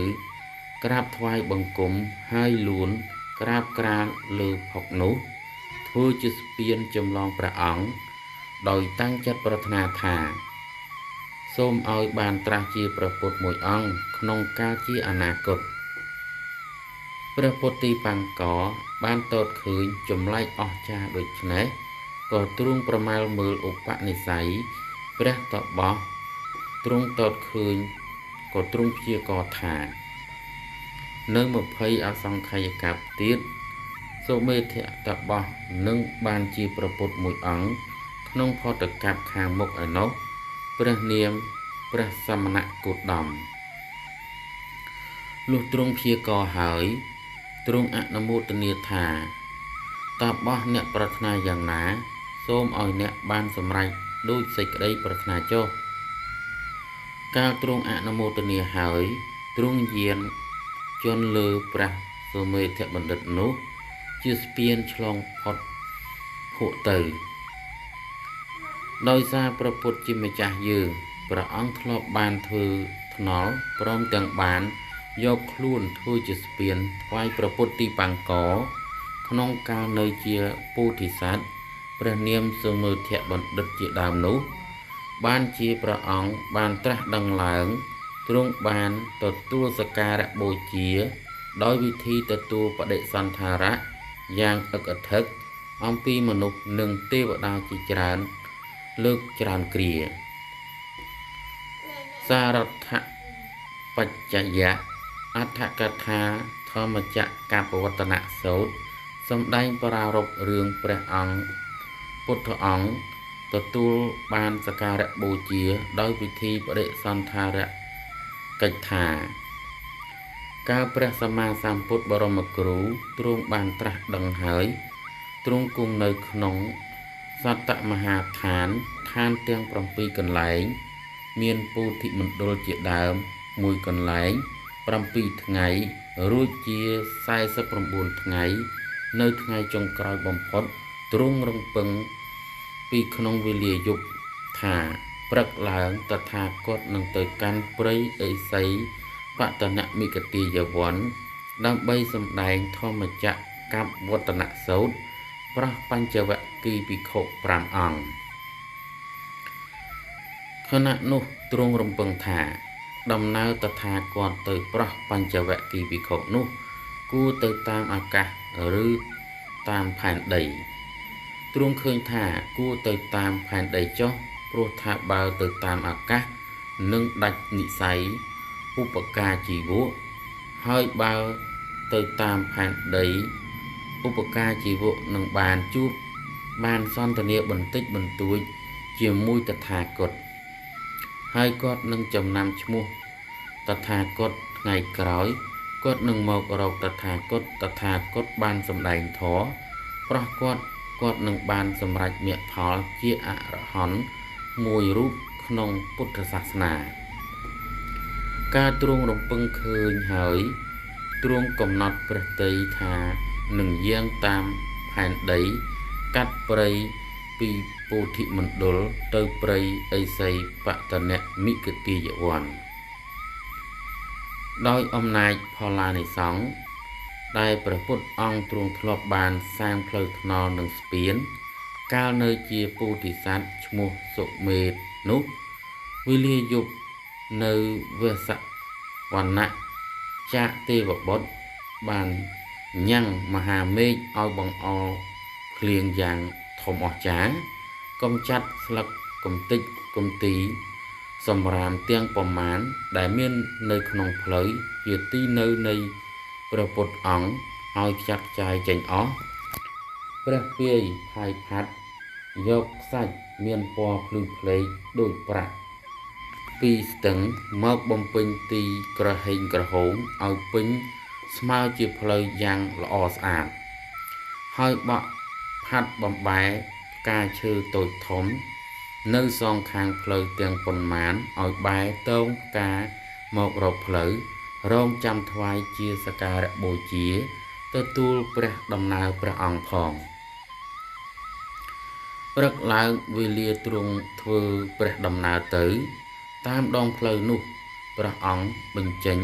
ក្រាបថ្វាយបង្គំហើយលួនក្រាបក្រាលលើផុកនោះធ្វើជាស្ពានចម្លងព្រះអង្គដោយតាំងចិត្តប្រាថ្នាថាសូមឲ្យបានត្រាស់ជាព្រះពុទ្ធមួយអង្គក្នុងកាលជាអនាគតព្រះពុទ្ធទីបាងកបានទតឃើញចម្លែកអស្ចារ្យដូច្នេះក៏ទ្រង់ប្រមាលមើលឧបនិស្ស័យព្រះតបោះទ្រង់ទតឃើញក៏ទ្រង់ព្យាករណ៍ថានៅ20អសង្ខ័យកប្បទៀតសុមេធតបោះនឹងបានជាព្រះពុទ្ធមួយអង្គក្នុងផតកប្បខាងមុខឯណោះព្រះនាមព្រះសមណគោតមលុះទ្រង់ព្យាករណ៍ហើយទ្រង់អនុមោទនាថាតបោះអ្នកប្រាថ្នាយ៉ាងណាសូមឲ្យអ្នកបានសម្រេចដូចសេចក្តីប្រាថ្នាចុះកាលទ្រង់អនុមោទនាហើយទ្រង់យានជន់លើព្រះសុមេធបណ្ឌិតនោះ ជាស្ពានឆ្លងផុតភក់ទៅដោយសារព្រះពុទ្ធជាម្ចាស់យើងព្រះអង្គធ្លាប់បានធ្វើថ្នល់ព្រមទាំងបានយកខ្លួនធ្វើជាស្ពានថ្វាយព្រះពុទ្ធទីបង្កក្នុងកាលនៅជាពោធិសត្វព្រះនាមសុមើធៈបណ្ឌិតជាដើមនោះបានជាព្រះអង្គបានត្រាស់ដឹងឡើងទ្រង់បានទទួលសក្ការៈបូជាដោយវិធីទទួលបដិសន្ធារៈយ៉ាងអឹកអធឹកអំពីមនុស្សនិងទេវតាជាច្រើនលើកច្រើនគ្រាសារថបច្ចយៈអដ្ឋកថាធម្មចក្រកបវត្តនសូត្រសម្ដែងប្រារព្ធរឿងព្រះអង្គពុទ្ធអង្គទទួលបានសក្ការៈបូជាដោយពិធីបដិសន្ធារកិច្ចថាកាលព្រះសម្មាសម្ពុទ្ធបរមគ្រូទ្រង់បានត្រាស់ដឹងហើយទ្រង់គង់នៅក្នុងសត្តមហាឋានឋានទាំង7កន្លែងមានពោធិមណ្ឌលជាដើមមួយកន្លែង7ថ្ងៃរួចជា49ថ្ងៃនៅថ្ងៃចុងក្រោយបំផុតទ្រង់រំពឹងពីក្នុងវេលាយប់ថាព្រឹកឡើងតថាគតនឹងទៅកាន់ព្រៃឥសីបតនមិកទាយវ័នដើម្បីសម្ដែងធម្មចក្រកបវត្តនសូត្រប្រោះបញ្ចវគិភិក្ខុ5អង្គខណៈនោះទ្រង់រំពឹងថាដំណើរតថាគតទៅប្រោះបញ្ចវគិភិក្ខុនោះគួរទៅតាមអាកាសឬតាមផែនដីទ្រង់ឃើញថាគួរទៅតាមផែនដីចុះព្រោះថាបើទៅតាមអាកាសនឹងដាច់និស័យឧបការជីវៈហើយបើទៅតាមផែនដីឧបការជីវៈនឹងបានជួបបានសន្ទនាបន្តិចបន្តួចជាមួយតថាគតហើយគាត់នឹងចំណាំឈ្មោះតថាគតថ្ងៃក្រោយគាត់នឹងមករកតថាគតតថាគតបានសម្ដែងធម៌ប្រោះគាត់គាត់នឹងបានសម្រេចមគ្គផលជាអរហន្តមួយរូបក្នុងពុទ្ធសាសនាការទ្រង់រំពឹងឃើញហើយទ្រង់កំណត់ព្រះទ័យថានឹងយាងតាមផែនដីកាត់ព្រៃពីពោធិមណ្ឌលទៅព្រៃឥសីបតនមិកទាយវ័នដោយអំណាចផល្លានិសង្ឃដែលព្រះពុទ្ធអង្គទ្រង់ធ្លាប់បានសាងផ្លូវថ្នល់និងស្ពានកាលនៅជាពោធិសត្វឈ្មោះសុមេធនោះវេលាយប់នៅវសវណៈចាកទេវបុត្របានញ៉ាំងមហាមេឃឲ្យបង្អល់ភ្លៀងយ៉ាងធំអស្ចារ្យកំចាត់ស្លឹកកំតិចកំទីសម្រាមទាំងប្រមាណដែលមាននៅក្នុងផ្លូវជាទីនៅនៃព្រះពុទ្ធអង្គឲ្យខ្ចាត់ខ្ចាយចេញអស់ព្រះពាយផាយផាត់យកខ្សាច់មានពណ៌ភ្លឺភ្លេងដូចប្រាក់ពីស្ទឹងមកបំពេញទីក្រហែងក្រហមឲ្យពេញស្មើជាផ្លូវយ៉ាងល្អស្អាតហើយបក់ផាត់បំបែផ្កាឈើតូចធំនៅសងខាងផ្លូវទាំងប៉ុន្មានឲ្យបែរតងផ្កាមករកផ្លូវរងចាំថ្វាយជាសក្ការៈបូជាទទួលព្រះដំណើរព្រះអង្គផងព្រឹកឡើងវេលាទ្រង់ធ្វើព្រះដំណើរទៅតាមដងផ្លូវនោះព្រះអង្គបញ្ចេញ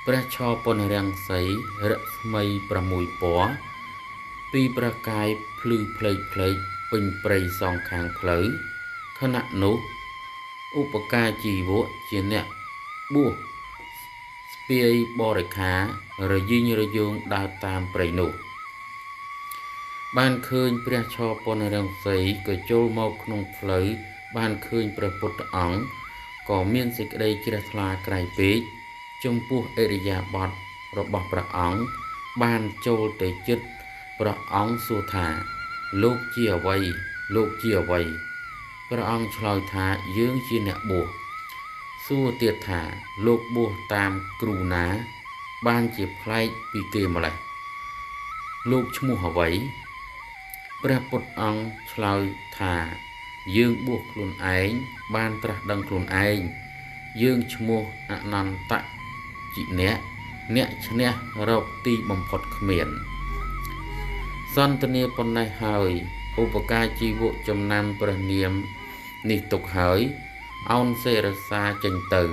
ព្រះឆពនរាំងសីរស្មី6ពណ៌ពីព្រះកាយភ្លឺផ្លេកផ្លេកពេញព្រៃសងខាងផ្លូវខណៈនោះឧបការជីវៈជាអ្នកបួសស្ពាយបរិខារយីងរយោងដើរតាមព្រៃនោះបានឃើញព្រះឆពនរាំងសីក៏ចូលមកក្នុងផ្លូវបានឃើញព្រះពុទ្ធអង្គក៏មានសេចក្តីជ្រះថ្លាក្រៃពេកចំពោះឥរិយាបថរបស់ព្រះអង្គបានចូលទៅជិតព្រះអង្គសួរថាលោកជាអ្វីលោកជាអ្វីព្រះអង្គឆ្លើយថាយើងជាអ្នកបួសសួរទៀតថាលោកបួសតាមគ្រូណាបានជាប្លែកពីគេម្ល៉េះលោកឈ្មោះអ្វីព្រះពុទ្ធអង្គឆ្លើយថាយើងបួសខ្លួនឯងបានត្រាស់ដឹងខ្លួនឯងយើងឈ្មោះអនន្តជីអ្នកអ្នកឈ្នះរកទីបំផុតគ្មាន សន្ទនាប៉ុណ្ណេះហើយឧបការជីវកចំណាំព្រះនាមនេះទុកហើយអោនសិរសាចេញទៅ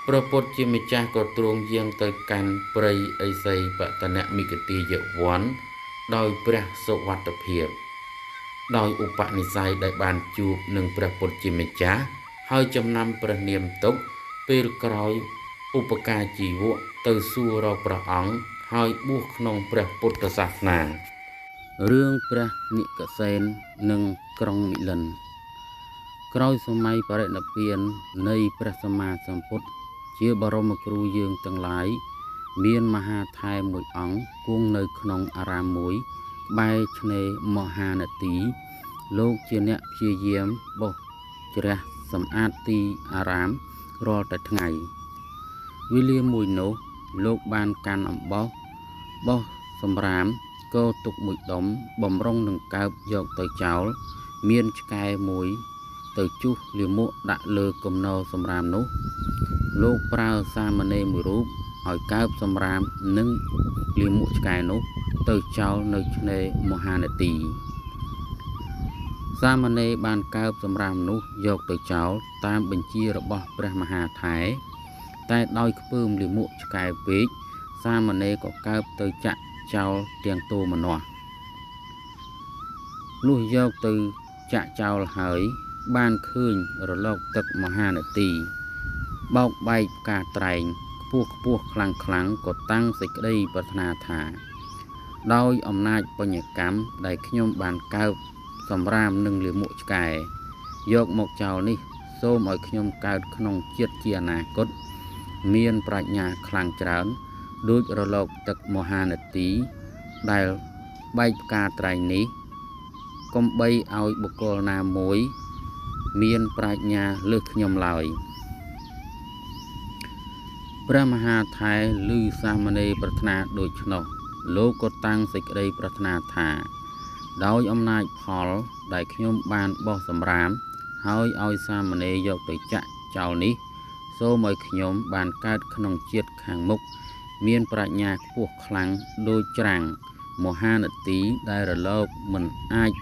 ព្រះពុទ្ធជាម្ចាស់ក៏ទ្រង់យាងទៅកាន់ព្រៃឥសីបតនមិគទាយវ័នដោយព្រះសុវត្ថិភាពដោយឧបនិស្ស័យដែលបានជួបនឹងព្រះពុទ្ធជាម្ចាស់ហើយចំណាំព្រះនាមទុកពេលក្រោយឧបការជីវកទៅសួររកព្រះអង្គហើយបួសក្នុងព្រះពុទ្ធសាសនារឿងព្រះនិកសេននិងក្រុងមិលិនក្រោយសម័យបរិនិព្វាននៃព្រះសម្មាសម្ពុទ្ធជាបរមគ្រូយើងទាំងឡាយមានមហាថែមួយអង្គគង់នៅក្នុងអារាមមួយក្បែរឆ្នេរមហានទីលោកជាអ្នកព្យាយាមបោសជ្រះសម្អាតទីអារាមរាល់តែថ្ងៃវេលាមួយនោះលោកបានកាន់អំបោសបោះសម្រាមក៏ទុកមួយដុំបំរុងនឹងកើបយកទៅចោលមានឆ្កែមួយទៅជុះលាមកដាក់លើគំនរសម្រាមនោះលោកប្រើសាមណេរមួយរូបឲ្យកើបសម្រាមនិងលាមកឆ្កែនោះទៅចោលនៅឆ្នេរមហានទីសាមណេរបានកើបសម្រាមនោះយកទៅចោលតាមបញ្ជារបស់ព្រះមហាថែតែដោយខ្ពើមលាមកឆ្កែពេកសាមណេរក៏កើបទៅចាក់ចោលទាំងទោមនស្សលុះយកទៅចាក់ចោលហើយបានឃើញរលកទឹកមហានទីបោកបែកផ្កាត្រែងខ្ពស់ខ្ពស់ខ្លាំងខ្លាំងក៏តាំងសេចក្តីប្រាថ្នាថាដោយអំណាចបញ្ញកម្មដែលខ្ញុំបានកើបសម្រាមនិងលាមកឆ្កែយកមកចោលនេះសូមឲ្យខ្ញុំកើតក្នុងជាតិជាអនាគតមានប្រាជ្ញាខ្លាំងច្រើនដូចរលកទឹកមហានទីដែលបែកផ្កាត្រែងនេះកុំបីឲ្យបុគ្គលណាមួយមានប្រាជ្ញាលើសខ្ញុំឡើយព្រះមហាថែឮសាមណេរប្រាថ្នាដូច្នោះលោកក៏តាំងសេចក្តីប្រាថ្នាថាដោយអំណាចផលដែលខ្ញុំបានបោះសម្រាមហើយឲ្យសាមណេរយកទៅចាក់ចោលនេះសូមឲ្យខ្ញុំបានកើតក្នុងជាតិខាងមុខមានប្រាជ្ញាខ្ពស់ខ្លាំងដូចច្រាំងមហានទីដែលរលកមិនអាច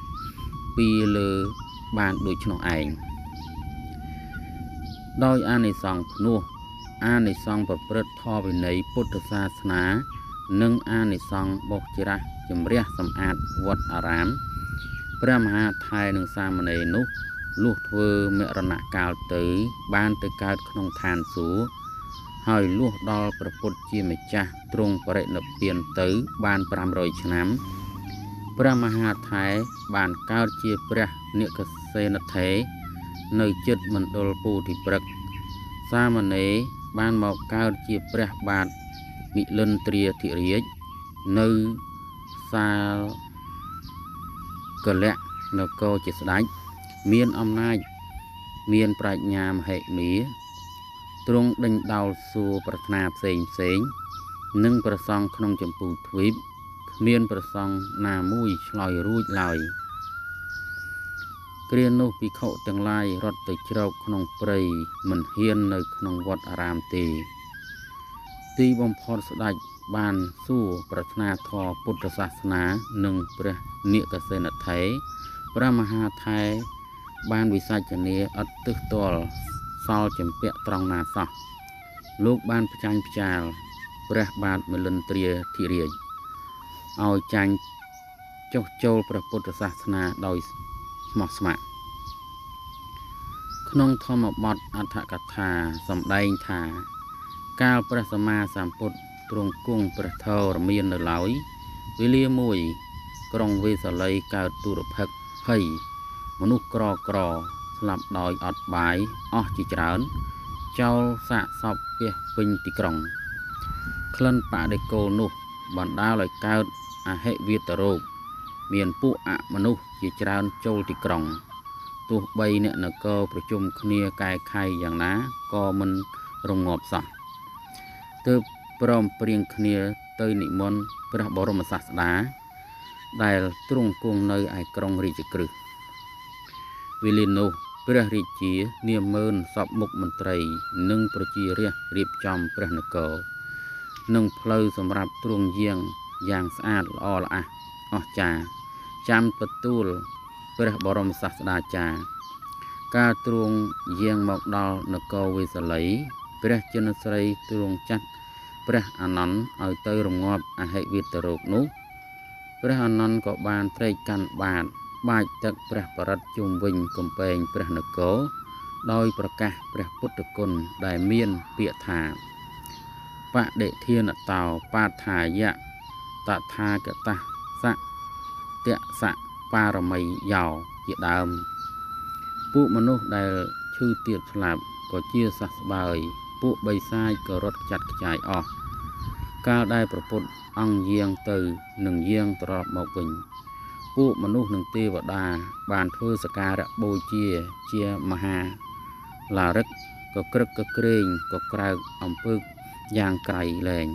ពីលើបានដូច្នោះឯងដោយអានិសង្សភ្នោះអានិសង្សប្រព្រឹត្តធម៌វិន័យពុទ្ធសាសនានិងអានិសង្សបោសច្រាស់ជំរះសម្អាតវត្តអារាមព្រះមហាថែនិងសាមណេរនោះលុះធ្វើមរណកាលទៅបានទៅកើតក្នុងឋានសួគ៌ហើយលុះដល់ព្រះពុទ្ធជាម្ចាស់ទ្រង់បរិនិព្វានទៅបាន500ឆ្នាំព្រះមហាថែបានកើតជាព្រះនិកសេនថេនៅជិតមណ្ឌលពោធិព្រឹក្សសាមណេរបានមកកើតជាព្រះបាទមិលិន្ទ្រាធិរាជនៅសាលកលៈនគរជាស្ដេចមានអំណាចមានប្រាជ្ញាមហិមាទ្រង់ដេញដោលសួរប្រាថ្នាផ្សេងផ្សេងនិងប្រសង់ក្នុងចម្ពូទ្វីបគ្មានប្រសង់ណាមួយឆ្លើយរួចឡើយគ្រានោះភិក្ខុទាំងឡាយរត់ទៅជ្រកក្នុងព្រៃមិនហ៊ាននៅក្នុងវត្តអារាមទេទីបំផុតស្ដេចបានសួរប្រាថ្នាធម៌ពុទ្ធសាសនានិងព្រះនិកសេនថេព្រះមហាថែបានវិសាចនាឥតទិសទាល់សល់ចម្ពាក់ត្រង់ណាសោះលោកបានផ្ចាញ់ផ្ចាលព្រះបាទមលិន្ទ្រាធិរាជឲ្យចាញ់ចុះចូលព្រះពុទ្ធសាសនាដោយស្មោះស្ម័គ្រក្នុងធម្មបទអត្ថកថាសម្ដែងថាកាលព្រះសម្មាសម្ពុទ្ធទ្រង់គង់ព្រះធរមាននៅឡើយវេលាមួយក្រុងវេសាលីកើតទុរភិក្សភ័យមនុស្សក្រក្រស្លាប់ដោយអត់បាយអស់ជាច្រើនចោលសាកសពពាសពេញទីក្រុងក្លិនបដិកូលនោះបណ្ដាលឲ្យកើតអហិវាតរោគមានពួកអមនុស្សជាច្រើនចូលទីក្រុងទោះបីអ្នកនគរប្រជុំគ្នាកែខៃយ៉ាងណាក៏មិនរងាប់សោះទើបព្រមព្រៀងគ្នាទៅនិមន្តព្រះបរមសាស្តាដែលទ្រង់គង់នៅឯក្រុងរាជក្រឹសវេលានោះព្រះរាជានាម៉ឺនសពមុខមន្ត្រីនិងប្រជារាស្ត្ររៀបចំព្រះនគរនិងផ្លូវសម្រាប់ទ្រង់យាងយ៉ាងស្អាតល្អល្អះ អស្ចារ្យចាំទទួលព្រះបរមសាស្តាចារ្យការទ្រង់យាងមកដល់នគរវេសាលីព្រះជនស្រីទ្រង់ចាត់ព្រះអានន្ទឲ្យទៅរងាប់អហិវិតរោគនោះព្រះអានន្ទក៏បានត្រេកកាន់បាតបាចទឹកព្រះបរិត្តជុំវិញកំពែងព្រះនគរដោយប្រកាសព្រះពុទ្ធគុណដែលមានពាក្យថាបដិធានតោបាថាយៈតថាគតសៈតសៈបារមីយោជាដើមពួកមនុស្សដែលឈឺទៀតស្លាប់ក៏ជាសះស្បើយពួកបិសាចក៏រត់ចាត់ខ្ចាយអស់កាលដែលប្រពុតអង្គយាងទៅនឹងយាងត្រឡប់មកវិញពួកមនុស្សនិងទេវតាបានធ្វើសក្ការៈបូជាជាមហាឡារឹកក៏ក្រឹកក៏ក្រែងក៏ក្រែកអំពើយ៉ាងក្រៃលែង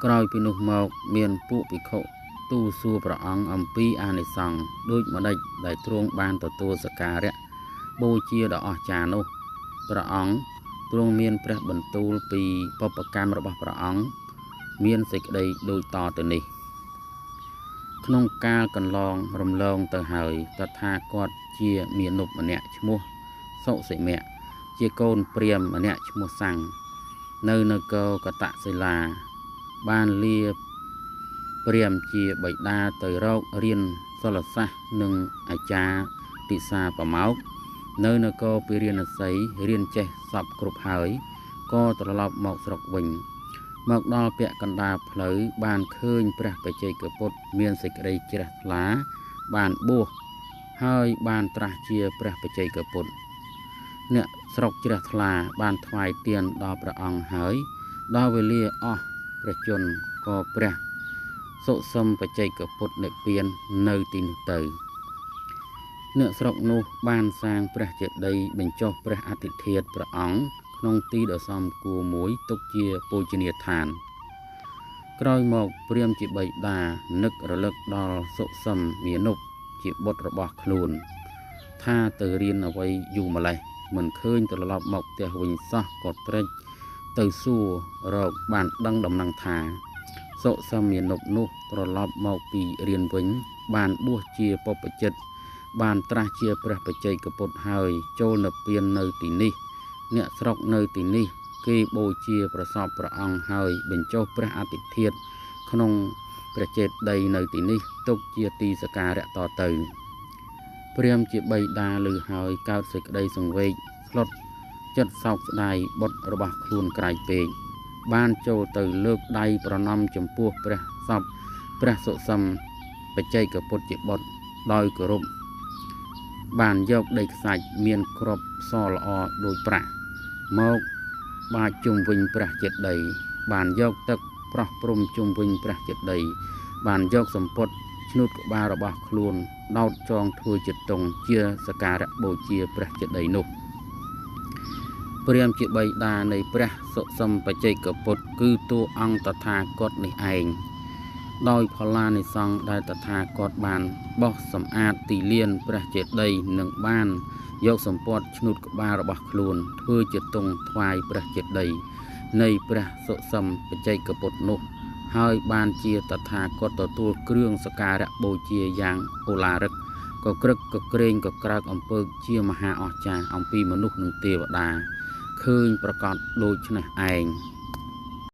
ក្រោយពីនោះមកមានពួកភិក្ខុទូលសួរព្រះអង្គអំពីអានិសង្សដូចម្ដេចដែលទ្រង់បានទទួលសក្ការៈបូជាដ៏អស្ចារ្យនោះព្រះអង្គទ្រង់មានព្រះបន្ទូលពីបព្វកម្មរបស់ព្រះអង្គមានសេចក្តីដូចតទៅនេះក្នុងកាលកន្លងរំលងទៅហើយតថាគតជាមាណពម្នាក់ឈ្មោះសុសិមៈជាកូនព្រាហ្មណ៍ម្នាក់ឈ្មោះសាំងនៅនគរកតសិលាបានលាព្រាហ្មណ៍ជាបិតាទៅរករៀនសិលសាស្ត្រនិងអាចារ្យទិសាប្រមោកនៅនគរពិរាណសីរៀនចេះសពគ្រប់ហើយក៏ត្រឡប់មកស្រុកវិញមកដល់ពាក់កណ្ដាលផ្លូវបានឃើញព្រះបច្ចេកពុទ្ធមានសេចក្តីជ្រះថ្លាបានបួសហើយបានត្រាស់ជាព្រះបច្ចេកពុទ្ធអ្នកស្រុកជ្រះថ្លាបានថ្វាយទានដល់ព្រះអង្គហើយដល់វេលាអស់ព្រះជន្មក៏ព្រះសុសឹមបច្ចេកពុទ្ធនិព្វាននៅទីនោះទៅអ្នកស្រុកនោះបានសាងព្រះចេតិយបញ្ចុះព្រះអធិធាតុព្រះអង្គក្នុងទីដ៏សមគួរមួយទុកជាពូជនីយដ្ឋានក្រោយមកព្រាហ្មណ៍ជាបិតានឹករលឹកដល់សុសឹមមាណពជាបុត្ររបស់ខ្លួនថាទៅរៀនអ្វីយូរម្លេះមិនឃើញត្រឡប់មកផ្ទះវិញសោះក៏ត្រេកទៅសួររកបានដឹងដំណឹងថាសុសឹមមាណពនោះត្រឡប់មកពីរៀនវិញបានបួសជាបព្វជិតបានត្រាស់ជាព្រះបច្ចេកពុទ្ធហើយចូលនិព្វាននៅទីនេះអ្នកស្រុកនៅទីនេះគេបូជាប្រសពព្រះអង្គហើយបញ្ចុះព្រះអធិធាតុក្នុងព្រះចេតិយនៅទីនេះទុកជាទីសក្ការៈតទៅព្រាហ្មណ៍ជាបិតាឮហើយកើតសេចក្តីសង្វេគស្លុតចិត្តសោកស្ដាយបុត្ររបស់ខ្លួនក្រៃពេកបានចូលទៅលើកដៃប្រណម្យចំពោះព្រះសពព្រះសុសឹមបច្ចេកពុទ្ធជាបុត្រដោយគោរពបានយកដីខ្សាច់មានគ្រាប់សល្អដូចប្រាក់មកបាចជុំវិញព្រះចេតិយបានយកទឹកប្រោះព្រំជុំវិញព្រះចេតិយបានយកសម្ពត់ឆ្នូតក្បាលរបស់ខ្លួនដោតចងធ្វើជាទង់ជាសក្ការៈបូជាព្រះចេតិយនោះព្រាហ្មណ៍ជាបិតានៃព្រះសុសឹមបច្ចេកពុទ្ធគឺតួអង្គតថាគតនេះឯងដោយផល្លានិសង្សដែលតថាគតបានបោះសម្អាតទីលានព្រះចេតិយនិងបានយកសម្ពត់ឆ្នូតក្បាលរបស់ខ្លួនធ្វើជាទង់ថ្វាយព្រះចេតិយនៃព្រះសុសឹមបច្ចេកពុទ្ធនោះហើយបានជាតថាគតទទួលគ្រឿងសក្ការៈបូជាយ៉ាងអូឡារឹកក៏ក្រឹកក៏ក្រែងក៏ក្រើកអំពើជាមហាអស្ចារ្យអំពីមនុស្សនិងទេវតាឃើញប្រកបដូច្នេះឯង។